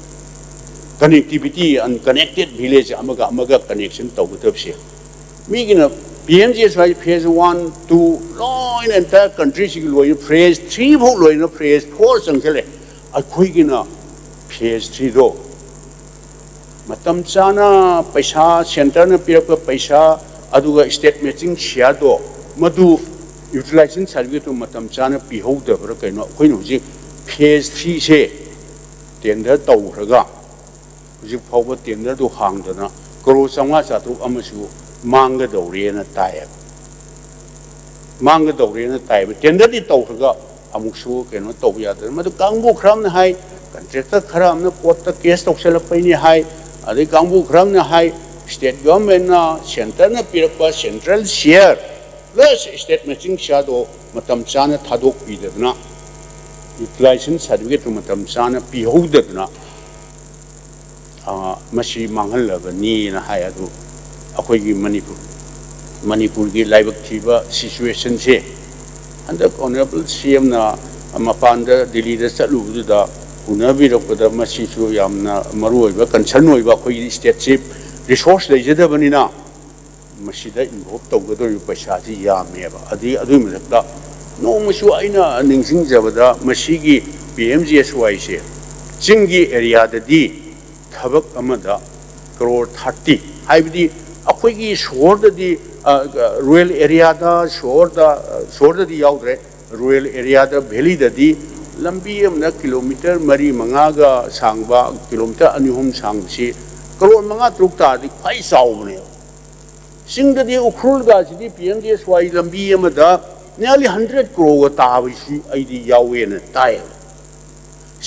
connectivity, unconnected village ꯑꯃꯒ ꯑꯃꯒ connection ꯇꯧꯒꯗꯕꯁꯦ, ꯃꯤꯒꯤꯅ PMGSY phase one, two ꯂꯣꯏꯅ entire countryꯁꯤꯒꯤ ꯂꯣꯏꯅ phase three ꯐꯥꯎ ꯂꯣꯏꯅ phase four ꯆꯪꯁꯤꯜꯂꯦ꯫ ꯑꯩꯈꯣꯏꯒꯤꯅ ꯐꯦꯁ ꯊ꯭ꯔꯤꯗꯣ ꯃꯇꯝ ꯆꯥꯅ ꯄꯩꯁꯥ, ꯁꯦꯟꯇꯔꯅ ꯄꯤꯔꯛꯄ ꯄꯩꯁꯥ, ꯑꯗꯨꯒ ꯁ꯭ꯇꯦꯠ ꯃꯦꯆꯤꯡ ꯁꯤꯌꯥꯔꯗꯣ, ꯃꯗꯨ ꯌꯨꯇꯤꯂꯥꯏꯖꯦꯁꯟ ꯁꯥꯔꯇꯤꯐꯤꯀꯦꯠꯇꯨ ꯃꯇꯝ ꯆꯥꯅ ꯄꯤꯍꯧꯗꯕ꯭ꯔꯥ ꯀꯩꯅꯣ? ꯑꯩꯈꯣꯏꯅ ꯍꯧꯖꯤꯛ ꯐꯦꯁ ꯊ꯭ꯔꯤꯁꯦ ꯇꯦꯟꯗꯔ ꯇꯧꯈ꯭ꯔꯒ ꯍꯧꯖꯤꯛ ꯐꯥꯎꯕ ꯇꯦꯟꯗꯔꯗꯨ ꯍꯥꯡꯗꯅ ꯀꯔꯣꯔ ꯆꯥꯝꯃꯉꯥ ꯆꯥꯇ꯭ꯔꯨꯛ ꯑꯃꯁꯨ ꯃꯥꯡꯒꯗꯧꯔꯦꯅ ꯇꯥꯏꯌꯦꯕ꯫ ꯃꯥꯡꯒꯗꯧꯔꯦꯅ ꯇꯥꯏꯌꯦꯕ꯫ ꯇꯦꯟꯗꯔꯗꯤ ꯇꯧꯈ꯭ꯔꯒ ꯑꯃꯨꯛꯁꯨ ꯀꯩꯅꯣ ꯇꯧꯕ ꯌꯥꯗꯅ, ꯃꯗꯨ ꯀꯥꯡꯕꯨ ꯈꯔ ꯑꯃꯅ ꯍꯥꯏ, ꯀꯟꯇ꯭ꯔꯦꯛꯇꯔ ꯈꯔ ꯑꯃꯅ ꯀꯣꯔꯠꯇ ꯀꯦꯁ ꯇꯧꯁꯜꯂꯛꯄꯩꯅꯤ ꯍꯥꯏ, ꯑꯗꯩ ꯀꯥꯡꯕꯨ ꯈꯔ ꯑꯃꯅ ꯍꯥꯏ, ꯁ꯭ꯇꯦꯠ ꯒꯚꯔꯟꯃꯦꯟꯠꯅ ꯁꯦꯟꯇꯔꯅ ꯄꯤꯔꯛꯄ ꯁꯦꯟꯇ꯭ꯔꯦꯜ ꯁꯤꯌꯔ ꯄ꯭ꯂꯁ ꯁ꯭ꯇꯦꯠ ꯃꯦꯆꯤꯡ ꯁꯤꯌꯥꯔꯗꯣ ꯃꯇꯝ ꯆꯥꯅ ꯊꯥꯗꯣꯛꯄꯤꯗꯗꯅ, ꯌꯨꯇꯤꯂꯥꯏꯖꯦꯁꯟ ꯁꯥꯔꯇꯤꯐꯤꯀꯦꯠꯇꯨ ꯃꯇꯝ ꯆꯥꯅ ꯄꯤꯍꯧꯗꯗꯅ, ꯑ, ꯃꯁꯤ ꯃꯥꯡꯍꯜꯂꯕꯅꯤꯅ ꯍꯥꯏ꯫ ꯑꯗꯨ ꯑꯩꯈꯣꯏꯒꯤ ꯃꯅꯤꯄꯨꯔ, ꯃꯅꯤꯄꯨꯔꯒꯤ ꯂꯥꯏꯕꯛ ꯊꯤꯕ ꯁꯤꯆꯨꯋꯦꯁꯟꯁꯦ ꯍꯟꯗꯛ ꯑꯣꯅꯔꯦꯕꯜ ꯁꯤ ꯑꯦꯝꯅ ꯃꯄꯥꯟꯗ ꯗꯤꯜꯂꯤꯗ ꯆꯠꯂꯨꯕꯗꯨꯗ ꯎꯅꯕꯤꯔꯛꯄꯗ ꯃꯁꯤꯁꯨ ꯌꯥꯝꯅ ꯃꯔꯨ ꯑꯣꯏꯕ ꯀꯟꯁꯔꯟ ꯑꯣꯏꯕ, ꯑꯩꯈꯣꯏꯒꯤ ꯁ꯭ꯇꯦꯠꯁꯤ ꯔꯤꯁꯣꯔꯁ ꯂꯩꯖꯗꯕꯅꯤꯅ ꯃꯁꯤꯗ ꯏꯟꯚꯣꯜꯕ ꯇꯧꯒꯗꯧꯔꯤꯕ ꯄꯩꯁꯥꯁꯤ ꯌꯥꯝꯃꯦꯕ꯫ ꯑꯗꯩ ꯑꯗꯨꯒꯤ ꯃꯊꯛꯇ ꯅꯣꯡꯃꯁꯨ ꯑꯩꯅ ꯅꯤꯡꯁꯤꯡꯖꯕꯗ ꯃꯁꯤꯒꯤ ꯄꯤ ꯑꯦꯝ ꯖꯤ ꯑꯦꯁ ꯋꯥꯏꯁꯦ ꯆꯤꯡꯒꯤ ꯑꯦꯔꯤꯌꯥꯗꯗꯤ ꯊꯕꯛ ꯑꯃꯗ ꯀꯔꯣꯔ ꯊꯥꯔꯇꯤ, ꯍꯥꯏꯕꯗꯤ ꯑꯩꯈꯣꯏꯒꯤ ꯁꯣꯍꯣꯔꯗꯗꯤ, ꯑ, ꯔꯨꯔꯦꯜ ꯑꯦꯔꯤꯌꯥꯗ, ꯁꯣꯍꯣꯔꯗ, ꯁꯣꯍꯣꯔꯗꯗꯤ ꯌꯥꯎꯗ꯭ꯔꯦ, ꯔꯨꯔꯦꯜ ꯑꯦꯔꯤꯌꯥꯗ, ꯚꯦꯂꯤꯗꯗꯤ ꯂꯝꯕꯤ ꯑꯃꯅ ꯀꯤꯂꯣꯃꯤꯇꯔ ꯃꯔꯤ ꯃꯉꯥꯒ ꯁꯥꯡꯕ, ꯀꯤꯂꯣꯃꯤꯇꯔ ꯑꯅꯤ ꯑꯍꯨꯝ ꯁꯥꯡꯕꯁꯤ ꯀꯔꯣꯔ ꯃꯉꯥ ꯇꯔꯨꯛ ꯇꯥꯔꯗꯤ ꯈ꯭ꯋꯥꯏ ꯆꯥꯎꯕꯅꯦꯕ꯫ ꯆꯤꯡꯗꯗꯤ ꯎꯈ꯭ꯔꯨꯜꯒꯁꯤꯗꯤ ꯄꯤ ꯑꯦꯝ ꯖꯤ ꯑꯦꯁ ꯋꯥꯏ ꯂꯝꯕꯤ ꯑꯃꯗ nearly hundred ꯀ꯭ꯔꯣꯔꯒ ꯇꯥꯕꯁꯤ ꯑꯩꯗꯤ ꯌꯥꯎꯋꯦꯅ ꯇꯥꯏꯌꯦꯕ꯫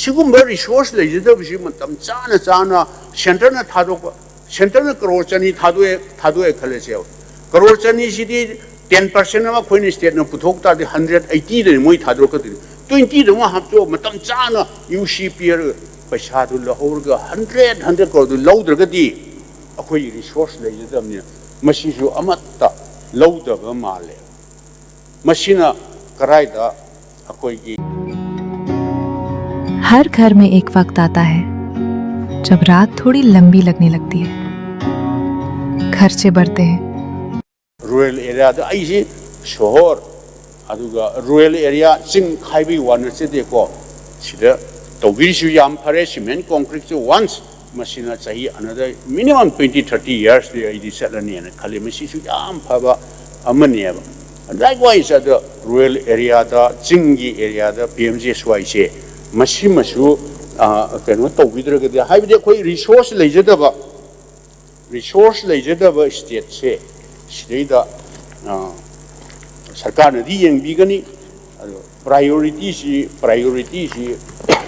ꯁꯤꯒꯨꯝꯕ ꯔꯤꯁꯣꯔꯁ ꯂꯩꯖꯗꯕꯁꯤ ꯃꯇꯝ ꯆꯥꯅ ꯆꯥꯅ ꯁꯦꯟꯇꯔꯅ ꯊꯥꯗꯣꯛꯄ, ꯁꯦꯟꯇꯔꯅ ꯀ꯭ꯔꯣꯔ ꯆꯅꯤ ꯊꯥꯗꯣꯛꯑꯦ, ꯊꯥꯗꯣꯛꯑꯦ ꯈꯜꯂꯁꯦꯕ꯫ ꯀ꯭ꯔꯣꯔ ꯆꯅꯤꯁꯤꯗꯤ ten percent ꯑꯃ ꯑꯩꯈꯣꯏꯅ ꯁ꯭ꯇꯦꯠꯅ ꯄꯨꯊꯣꯛ ꯇꯥꯔꯗꯤ hundred eightyꯗꯅꯤ ꯃꯣꯏ ꯊꯥꯗꯣꯔꯛꯀꯗꯣꯏꯅꯤ꯫ Twentyꯗꯨ ꯑꯃ ꯍꯥꯞꯆꯣ, ꯃꯇꯝ ꯆꯥꯅ ꯌꯨ ꯁꯤ ꯄꯤꯔꯒ ꯄꯩꯁꯥꯗꯨ ꯂꯧꯍꯧꯔꯒ hundred, hundred ꯀ꯭ꯔꯣꯔꯗꯨ ꯂꯧꯗ꯭ꯔꯒꯗꯤ ꯑꯩꯈꯣꯏꯒꯤ ꯔꯤꯁꯣꯔꯁ ꯂꯩꯖꯗꯕꯅꯤꯅ ꯃꯁꯤꯁꯨ ꯑꯃꯠꯇ ꯂꯧꯗꯕ ꯃꯥꯜꯂꯦ꯫ ꯃꯁꯤꯅ ꯀꯔꯥꯏꯗ ꯑꯩꯈꯣꯏꯒꯤ हर घर में एक वक्त आता है जब रात थोड़ी लंबी लगने लगती है, खर्चे बढ़ते हैं। ꯔꯨꯔꯦꯜ ꯑꯦꯔꯤꯌꯥꯗ, ꯑꯩꯁꯤ ꯁꯣꯍꯣꯔ ꯑꯗꯨꯒ ꯔꯨꯔꯦꯜ ꯑꯦꯔꯤꯌꯥ, ꯆꯤꯡ ꯈꯥꯏꯕꯒꯤ ꯋꯥ ꯅꯠꯆꯗꯦꯀꯣ, ꯁꯤꯗ ꯇꯧꯕꯤꯔꯤꯁꯨ ꯌꯥꯝ ꯐꯔꯦ꯫ Cement concrete ꯁꯨ once, ꯃꯁꯤꯅ ꯆꯍꯤ another minimum twenty thirty years T ꯑꯩꯗꯤ ꯆꯠꯂꯅꯤꯅ ꯈꯜꯂꯤ꯫ ꯃꯁꯤꯁꯨ ꯌꯥꯝ ꯐꯕ ꯑꯃꯅꯦꯕ꯫ Likewise, ꯑꯗ rural area ꯗ, ꯆꯤꯡꯒꯤ area ꯗ P M G S Y ꯁꯦ, ꯃꯁꯤꯃꯁꯨ, ꯑ, ꯀꯩꯅꯣ ꯇꯧꯕꯤꯗ꯭ꯔꯒꯗꯤ, ꯍꯥꯏꯕꯗꯤ ꯑꯩꯈꯣꯏ resource ꯂꯩꯖꯗꯕ, resource ꯂꯩꯖꯗꯕ state ꯁꯦ, ꯁꯤꯗꯩꯗ, ꯑ, ꯁꯔꯀꯥꯔꯅꯗꯤ ꯌꯦꯡꯕꯤꯒꯅꯤ꯫ ꯑꯗꯣ priority ꯁꯤ, priority ꯁꯤ,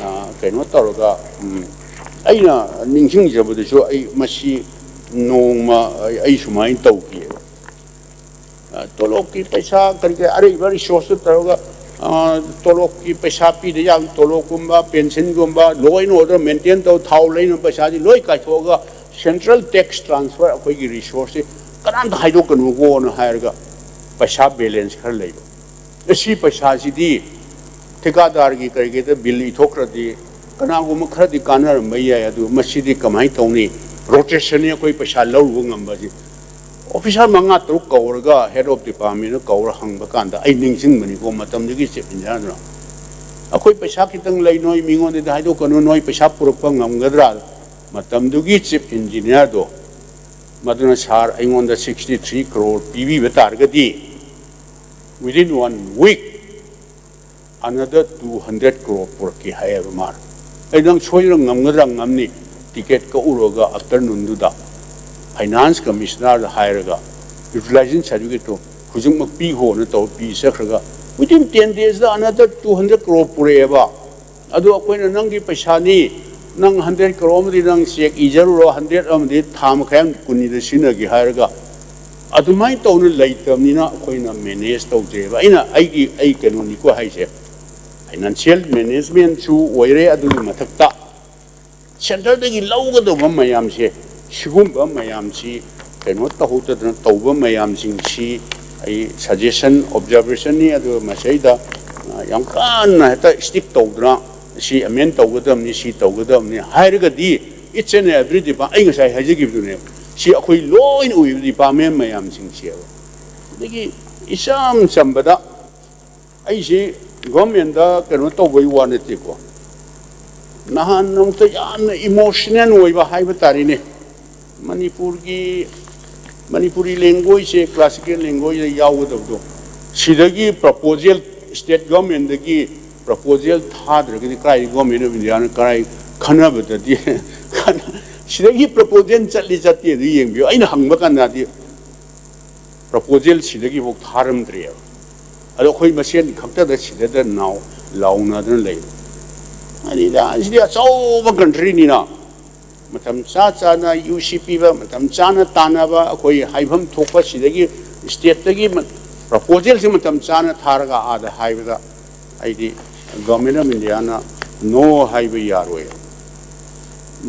ꯑ, ꯀꯩꯅꯣ ꯇꯧꯔꯒ, ꯎꯝ, ꯑꯩꯅ ꯅꯤꯡꯁꯤꯡꯖꯕꯗꯁꯨ, ꯑꯩ ꯃꯁꯤ ꯅꯣꯡꯃ ꯑꯩ, ꯑꯩ ꯁꯨꯃꯥꯏꯅ ꯇꯧꯈꯤꯑꯕ꯫ ꯑ, ꯇꯣꯂꯣꯞꯀꯤ ꯄꯩꯁꯥ, ꯀꯔꯤ ꯀꯔꯤ ꯑꯔꯩꯕ resource ꯇꯨ ꯇꯧꯔꯒ, ꯑ, ꯇꯣꯂꯣꯞꯀꯤ ꯄꯩꯁꯥ ꯄꯤꯗ ꯌꯥꯕ, ꯇꯣꯂꯣꯞꯀꯨꯝꯕ, pension ꯒꯨꯝꯕ, law and order maintain ꯇꯧ, ꯊꯥꯎ ꯂꯩꯅꯕ ꯄꯩꯁꯥꯁꯤ ꯂꯣꯏ ꯀꯥꯏꯊꯣꯛꯑꯒ central tax transfer, ꯑꯩꯈꯣꯏꯒꯤ resource ꯁꯤ ꯀꯅꯥꯝꯇ ꯍꯥꯏꯗꯣꯛꯀꯅꯨꯀꯣꯅ ꯍꯥꯏꯔꯒ ꯄꯩꯁꯥ balance ꯈꯔ ꯂꯩꯕ꯫ ꯑꯁꯤ ꯄꯩꯁꯥꯁꯤꯗꯤ ꯊꯤꯀꯥꯗꯥꯔꯒꯤ ꯀꯔꯤꯒꯤꯗ bill ꯏꯊꯣꯛꯈ꯭ꯔꯗꯤ ꯀꯅꯥꯒꯨꯝꯕ ꯈꯔꯗꯤ ꯀꯥꯟꯅꯔꯝꯕ ꯌꯥꯏ, ꯑꯗꯨ ꯃꯁꯤꯗꯤ ꯀꯃꯥꯏꯅ ꯇꯧꯅꯤ? Rotation ꯅꯤ ꯑꯩꯈꯣꯏ ꯄꯩꯁꯥ ꯂꯧꯔꯨꯕ ꯉꯝꯕꯁꯤ꯫ Officer ꯃꯉꯥ ꯇꯔꯨꯛ ꯀꯧꯔꯒ head of department ꯀꯧꯔ ꯍꯪꯕ ꯀꯥꯟꯗ ꯑꯩ ꯅꯤꯡꯁꯤꯡꯕꯅꯤꯀꯣ, ꯃꯇꯝꯗꯨꯒꯤ chief engineer ꯗꯨꯅ, "ꯑꯩꯈꯣꯏ ꯄꯩꯁꯥ ꯈꯤꯇꯪ ꯂꯩ, ꯅꯣꯏ ꯃꯤꯉꯣꯟꯗꯗꯤ ꯍꯥꯏꯗꯣꯛꯀꯅꯨ, ꯅꯣꯏ ꯄꯩꯁꯥ ꯄꯨꯔꯛꯄ ꯉꯝꯒꯗ꯭ꯔꯥ?" ꯃꯇꯝꯗꯨꯒꯤ chief engineer ꯗꯣ, ꯃꯗꯨꯅ, "Sir, ꯑꯩꯉꯣꯟꯗ sixty three crore ꯄꯤꯕꯤꯕ ꯇꯥꯔꯒꯗꯤ, within one week another two hundred crore ꯄꯨꯔꯛꯀꯦ," ꯍꯥꯏꯌꯦꯕ ꯃꯥꯅ꯫ ꯑꯩ, "ꯅꯪ ꯁꯣꯏꯗꯅ ꯉꯝꯒꯗ꯭ꯔꯥ?" "ꯉꯝꯅꯤ, ticket ꯀꯛꯎꯔꯒ afternoon ꯗꯨꯗ finance commissioner ꯗ ꯍꯥꯏꯔꯒ utilization certificate ꯇꯣ ꯍꯧꯖꯤꯛꯃꯛ ꯄꯤꯈꯣꯅ ꯇꯧꯔ ꯄꯤ ꯆꯠꯈ꯭ꯔꯒ, within ten days ꯗ another two hundred crore ꯄꯨꯔꯛꯑꯦꯕ꯫ ꯑꯗꯨ ꯑꯩꯈꯣꯏꯅ, "ꯅꯪꯒꯤ ꯄꯩꯁꯥꯅꯤ, ꯅꯪ hundred crore ꯑꯃꯗꯤ ꯅꯪ cheque ꯏꯖꯔꯨꯔꯣ, hundred ꯑꯃꯗꯤ ꯊꯥ ꯃꯈꯥꯏ ꯑꯃ ꯀꯨꯟꯅꯤꯗ ꯁꯤꯖꯤꯟꯅꯒꯦ" ꯍꯥꯏꯔꯒ, ꯑꯗꯨꯃꯥꯏꯅ ꯇꯧꯅ ꯂꯩꯇꯕꯅꯤꯅ ꯑꯩꯈꯣꯏꯅ manage ꯇꯧꯖꯩꯑꯕ꯫ ꯑꯩꯅ ꯑꯩꯒꯤ, ꯑꯩ ꯀꯩꯅꯣꯅꯤꯀꯣ ꯍꯥꯏꯁꯦ, financial management ꯁꯨ ꯑꯣꯏꯔꯦ, ꯑꯗꯨꯒꯤ ꯃꯊꯛꯇ centre ꯗꯒꯤ ꯂꯧꯒꯗꯧꯕ ꯃꯌꯥꯝꯁꯦ, ꯁꯤꯒꯨꯝꯕ ꯃꯌꯥꯝꯁꯤ ꯀꯩꯅꯣ ꯇꯧꯍꯧꯗꯗꯅ ꯇꯧꯕ ꯃꯌꯥꯝꯁꯤꯡꯁꯤ ꯑꯩ suggestion, observation ꯅꯤ꯫ ꯑꯗꯨꯒ ꯃꯁꯤꯗ, ꯑ, ꯌꯥꯝ ꯀꯟꯅ ꯍꯦꯛꯇ stick ꯇꯧꯗꯅ ꯁꯤ amend ꯇꯧꯒꯗꯕꯅꯤ, ꯁꯤ ꯇꯧꯒꯗꯕꯅꯤ ꯍꯥꯏꯔꯒꯗꯤ, each and every department, ꯑꯩ ꯉꯁꯥꯏ ꯍꯥꯏꯖꯈꯤꯕꯗꯨꯅꯦꯕ, ꯁꯤ ꯑꯩꯈꯣꯏ ꯂꯣꯏꯅ ꯑꯣꯏꯕ department ꯃꯌꯥꯝꯁꯤꯡꯁꯦꯕ꯫ ꯑꯗꯒꯤ ꯏꯆꯝ ꯆꯝꯕꯗ, ꯑꯩꯁꯤ government ꯗ ꯀꯩꯅꯣ ꯇꯧꯕꯒꯤ ꯋꯥ ꯅꯠꯇꯦꯀꯣ, ꯅꯍꯥꯟ ꯑꯃꯨꯛꯇ ꯌꯥꯝꯅ ꯏꯃꯣꯁꯅꯦꯜ ꯑꯣꯏꯕ ꯍꯥꯏꯕ ꯇꯥꯔꯦꯅꯦ, ꯃꯅꯤꯄꯨꯔꯒꯤ, ꯃꯅꯤꯄꯨꯔꯤ ꯂꯦꯡꯒ꯭ꯋꯦꯖꯁꯦ ꯀ꯭ꯂꯥꯁꯤꯀꯦꯜ ꯂꯦꯡꯒ꯭ꯋꯦꯖꯇ ꯌꯥꯎꯒꯗꯕꯗꯣ, ꯁꯤꯗꯒꯤ ꯄ꯭ꯔꯄꯣꯖꯦꯜ, ꯁ꯭ꯇꯦꯠ ꯒꯣꯔꯃꯦꯟꯗꯒꯤ ꯄ꯭ꯔꯄꯣꯖꯦꯜ ꯊꯥꯗ꯭ꯔꯒꯗꯤ ꯀꯔꯥꯏ ꯒꯣꯔꯃꯦꯟ ꯑꯣꯐ ꯏꯟꯗꯤꯌꯥꯅ ꯀꯔꯥꯏ ꯈꯟꯅꯕꯗꯗꯤ ꯁꯤꯗꯒꯤ ꯄ꯭ꯔꯄꯣꯖꯦꯜ ꯆꯠꯂꯤ ꯆꯠꯇꯦ ꯑꯗꯨ ꯌꯦꯡꯕꯤꯌꯨ꯫ ꯑꯩꯅ ꯍꯪꯕ ꯀꯥꯟꯗꯗꯤ ꯄ꯭ꯔꯄꯣꯖꯦꯜ ꯁꯤꯗꯒꯤꯐꯥꯎ ꯊꯥꯔꯝꯗ꯭ꯔꯤꯑꯕ꯫ ꯑꯗꯣ ꯑꯩꯈꯣꯏ ꯃꯁꯦꯟ ꯈꯛꯇꯗ ꯁꯤꯗꯗ ꯅꯥꯎ ꯂꯥꯎꯅꯗꯅ ꯂꯩꯕ꯫ ꯑꯗꯨꯗ ꯁꯤꯗꯤ ꯑꯆꯧꯕ ꯀꯟꯇ꯭ꯔꯤꯅꯤꯅ ꯃꯇꯝ ꯆꯥ ꯆꯥꯅ ꯌꯨ ꯁꯤ ꯄꯤꯕ, ꯃꯇꯝ ꯆꯥꯅ ꯇꯥꯟꯅꯕ, ꯑꯩꯈꯣꯏ ꯍꯥꯏꯐꯝ ꯊꯣꯛꯄ ꯁꯤꯗꯒꯤ ꯁ꯭ꯇꯦꯠꯇꯒꯤ ꯃ-, ꯄ꯭ꯔꯄꯣꯖꯦꯜꯁꯦ ꯃꯇꯝ ꯆꯥꯅ ꯊꯥꯔꯒ ꯑꯥꯗ ꯍꯥꯏꯕꯗ ꯑꯩꯗꯤ ꯒꯣꯔꯃꯦꯟ ꯑꯣꯐ ꯏꯟꯗꯤꯌꯥꯅ ꯅꯣ ꯍꯥꯏꯕ ꯌꯥꯔꯣꯏ꯫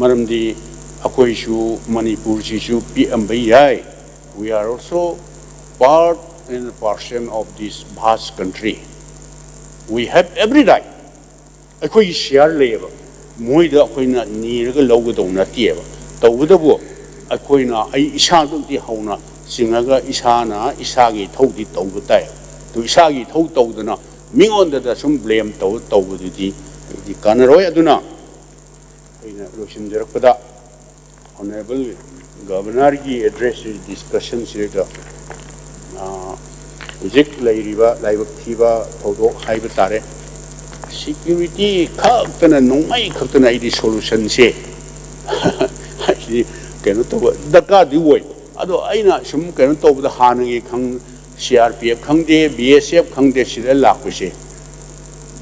ꯃꯔꯝꯗꯤ ꯑꯩꯈꯣꯏꯁꯨ ꯃꯅꯤꯄꯨꯔꯁꯤꯁꯨ ꯄꯤꯛꯑꯝꯕ ꯌꯥꯏ꯫ We are also part and parcel of this vast country. We have every right. ꯑꯩꯈꯣꯏꯒꯤ ꯁꯤꯌꯥꯔ ꯂꯩꯌꯦꯕ꯫ ꯃꯣꯏꯗ ꯑꯩꯈꯣꯏꯅ ꯅꯤꯔꯒ ꯂꯧꯒꯗꯧ ꯅꯠꯇꯦꯕ꯫ ꯇꯧꯕꯇꯕꯨ ꯑꯩꯈꯣꯏꯅ ꯑꯩ ꯏꯁꯥꯗꯒꯤ ꯍꯧꯅ ꯆꯤꯡꯉꯒ ꯏꯁꯥꯅ ꯏꯁꯥꯒꯤ ꯏꯊꯧꯗꯤ ꯇꯧꯕ ꯇꯥꯏ꯫ ꯑꯗꯨ ꯏꯁꯥꯒꯤ ꯏꯊꯧ ꯇꯧꯗꯅ ꯃꯤꯉꯣꯟꯗꯗ ꯁꯨꯝ ꯕ꯭ꯂꯦꯝ ꯇꯧ, ꯇꯧꯕꯗꯨꯗꯤ ꯑꯩꯗꯤ ꯀꯥꯟꯅꯔꯣꯏ꯫ ꯑꯗꯨꯅ ꯑꯩꯅ ꯂꯣꯏꯁꯤꯟꯖꯔꯛꯄꯗ ꯑꯣꯅꯔꯦꯕꯜ ꯒꯚꯔꯅꯔꯒꯤ ꯑꯦꯗ꯭ꯔꯦꯁꯁꯤ ꯗꯤꯁꯀꯁꯟꯁꯤꯗ, ꯑ, ꯍꯧꯖꯤꯛ ꯂꯩꯔꯤꯕ ꯂꯥꯏꯕꯛ ꯊꯤꯕ ꯊꯧꯗꯣꯛ ꯍꯥꯏꯕ ꯇꯥꯔꯦ, ꯁꯤꯀ꯭ꯌꯨꯔꯤꯇꯤ ꯈꯛꯇꯅ, ꯅꯣꯡꯃꯩ ꯈꯛꯇꯅ ꯑꯩꯗꯤ ꯁꯣꯂꯨꯁꯟꯁꯦ ꯍꯥꯏꯗꯤ ꯀꯩꯅꯣ ꯇꯧꯕ ꯗꯔꯀꯥꯔꯗꯤ ꯑꯣꯏ꯫ ꯑꯗꯣ ꯑꯩꯅ ꯁꯨꯝ ꯀꯩꯅꯣ ꯇꯧꯕꯗ ꯍꯥꯟꯅꯒꯤ ꯈꯪ-, ꯁꯤ ꯑꯥꯔ ꯄꯤ ꯑꯦꯐ ꯈꯪꯗꯦ, ꯕꯤ ꯑꯦꯁ ꯑꯦꯐ ꯈꯪꯗꯦ, ꯁꯤꯗ ꯂꯥꯛꯄꯁꯦ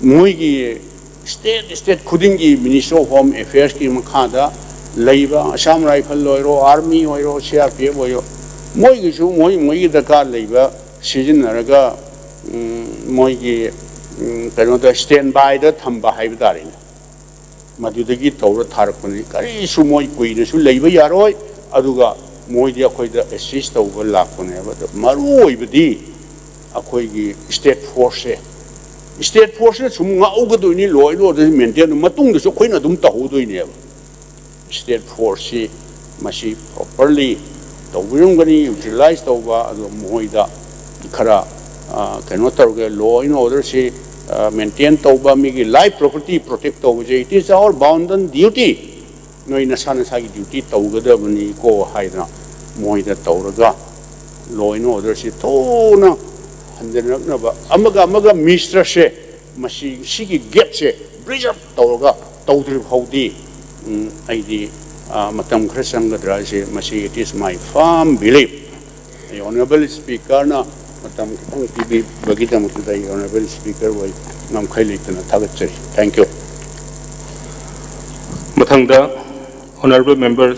ꯃꯣꯏꯒꯤ ꯁ꯭ꯇꯦꯠ, ꯁ꯭ꯇꯦꯠ ꯈꯨꯗꯤꯡꯒꯤ ꯃꯤꯅꯤꯁꯇ꯭ꯔꯤ ꯑꯣꯐ ꯍꯣꯝ ꯑꯦꯐꯤꯌꯔꯁꯀꯤ ꯃꯈꯥꯗ ꯂꯩꯕ ꯑꯁꯥꯝ ꯔꯥꯏꯐꯜ ꯑꯣꯏꯔꯣ, ꯑꯥꯔꯃꯤ ꯑꯣꯏꯔꯣ, ꯁꯤ ꯑꯥꯔ ꯄꯤ ꯑꯦꯐ ꯑꯣꯏꯔꯣ, ꯃꯣꯏꯒꯤꯁꯨ ꯃꯣꯏ, ꯃꯣꯏꯒꯤ ꯗꯔꯀꯥꯔ ꯂꯩꯕ ꯁꯤꯖꯤꯟꯅꯔꯒ, ꯎꯝ, ꯃꯣꯏꯒꯤ, ꯎꯝ, ꯀꯩꯅꯣꯗ ꯁ꯭ꯇꯦꯟ ꯕꯥꯏꯗ ꯊꯝꯕ ꯍꯥꯏꯕ ꯇꯥꯔꯦꯅꯦ꯫ ꯃꯗꯨꯗꯒꯤ ꯇꯧꯔ ꯊꯥꯔꯛꯄꯅꯤ꯫ ꯀꯔꯤꯁꯨ ꯃꯣꯏ ꯀꯨꯏꯅꯁꯨ ꯂꯩꯕ ꯌꯥꯔꯣꯏ꯫ ꯑꯗꯨꯒ ꯃꯣꯏꯗꯤ ꯑꯩꯈꯣꯏꯗ ꯑꯦꯁꯤꯁ ꯇꯧꯕ ꯂꯥꯛꯄꯅꯦꯕ꯫ ꯑꯗꯣ ꯃꯔꯨ ꯑꯣꯏꯕꯗꯤ ꯑꯩꯈꯣꯏꯒꯤ ꯁ꯭ꯇꯦꯠ ꯐꯣꯔꯁꯁꯦ, ꯁ꯭ꯇꯦꯠ ꯐꯣꯔꯁꯁꯤꯅ ꯁꯨꯝ ꯉꯥꯛꯍꯧꯒꯗꯣꯏꯅꯤ, ꯂꯣꯏ ꯂꯣꯏꯔꯗꯤ ꯃꯦꯟꯇꯦꯟ ꯃꯇꯨꯡꯗꯁꯨ ꯑꯩꯈꯣꯏꯅ ꯑꯗꯨꯝ ꯇꯧꯍꯧꯗꯣꯏꯅꯦꯕ꯫ ꯁ꯭ꯇꯦꯠ ꯐꯣꯔꯁꯁꯤ ꯃꯁꯤ ꯄ꯭ꯔꯣꯄꯔꯂꯤ ꯇꯧꯕꯤꯔꯝꯒꯅꯤ, ꯌꯨꯇꯤꯂꯥꯏꯁ ꯇꯧꯕ, ꯑꯗꯣ ꯃꯈꯣꯏꯗ ꯈꯔ, ꯑ, ꯀꯩꯅꯣ ꯇꯧꯔꯒ, ꯂꯣ ꯑꯦꯟ ꯑꯣꯔꯗꯔꯁꯤ ꯃꯦꯟꯇꯦꯟ ꯇꯧꯕ, ꯃꯤꯒꯤ ꯂꯥꯏꯐ ꯄ꯭ꯔꯣꯄꯔꯇꯤ ꯄ꯭ꯔꯣꯇꯦꯛ ꯇꯧꯕꯁꯦ, it is our bounden duty, ꯅꯣꯏ ꯅꯁꯥ ꯅꯁꯥꯒꯤ ꯗ꯭ꯌꯨꯇꯤ ꯇꯧꯒꯗꯕꯅꯤꯀꯣ ꯍꯥꯏꯗꯅ ꯃꯣꯏꯗ ꯇꯧꯔꯒ law and order ꯁꯤ ꯊꯨꯅ ꯍꯟꯖꯤꯟꯔꯛꯅꯕ, ꯑꯃꯒ ꯑꯃꯒ ꯃꯤꯁꯇ꯭ꯔꯁꯦ, ꯃꯁꯤ, ꯁꯤꯒꯤ ꯒꯦꯞꯁꯦ ꯄ꯭ꯔꯤꯖꯔꯞ ꯇꯧꯔꯒ ꯇꯧꯗ꯭ꯔꯤ ꯐꯥꯎꯗꯤ, ꯎꯝ, ꯑꯩꯗꯤ, ꯑ, ꯃꯇꯝ ꯈꯔ ꯆꯪꯒꯗ꯭ꯔꯥ ꯍꯥꯏꯁꯦ, ꯃꯁꯤ, it is my firm belief. ꯑꯩ ꯑꯣꯅꯔꯦꯕꯜ ꯁ꯭ꯄꯤꯀꯔꯅ ꯃꯇꯝ ꯈꯤꯇꯪ ꯄꯤꯕꯤꯕꯒꯤꯗꯃꯛꯇ ꯑꯩ ꯑꯣꯅꯔꯦꯕꯜ ꯁ꯭ꯄꯤꯀꯔꯕꯨ ꯑꯩ ꯉꯝꯈꯩ ꯂꯩꯇꯅ ꯊꯥꯒꯠꯆꯔꯤ꯫ Thank you. ꯃꯊꯪꯗ ꯑꯣꯅꯔꯦꯕꯜ ꯃꯦꯝꯕꯔ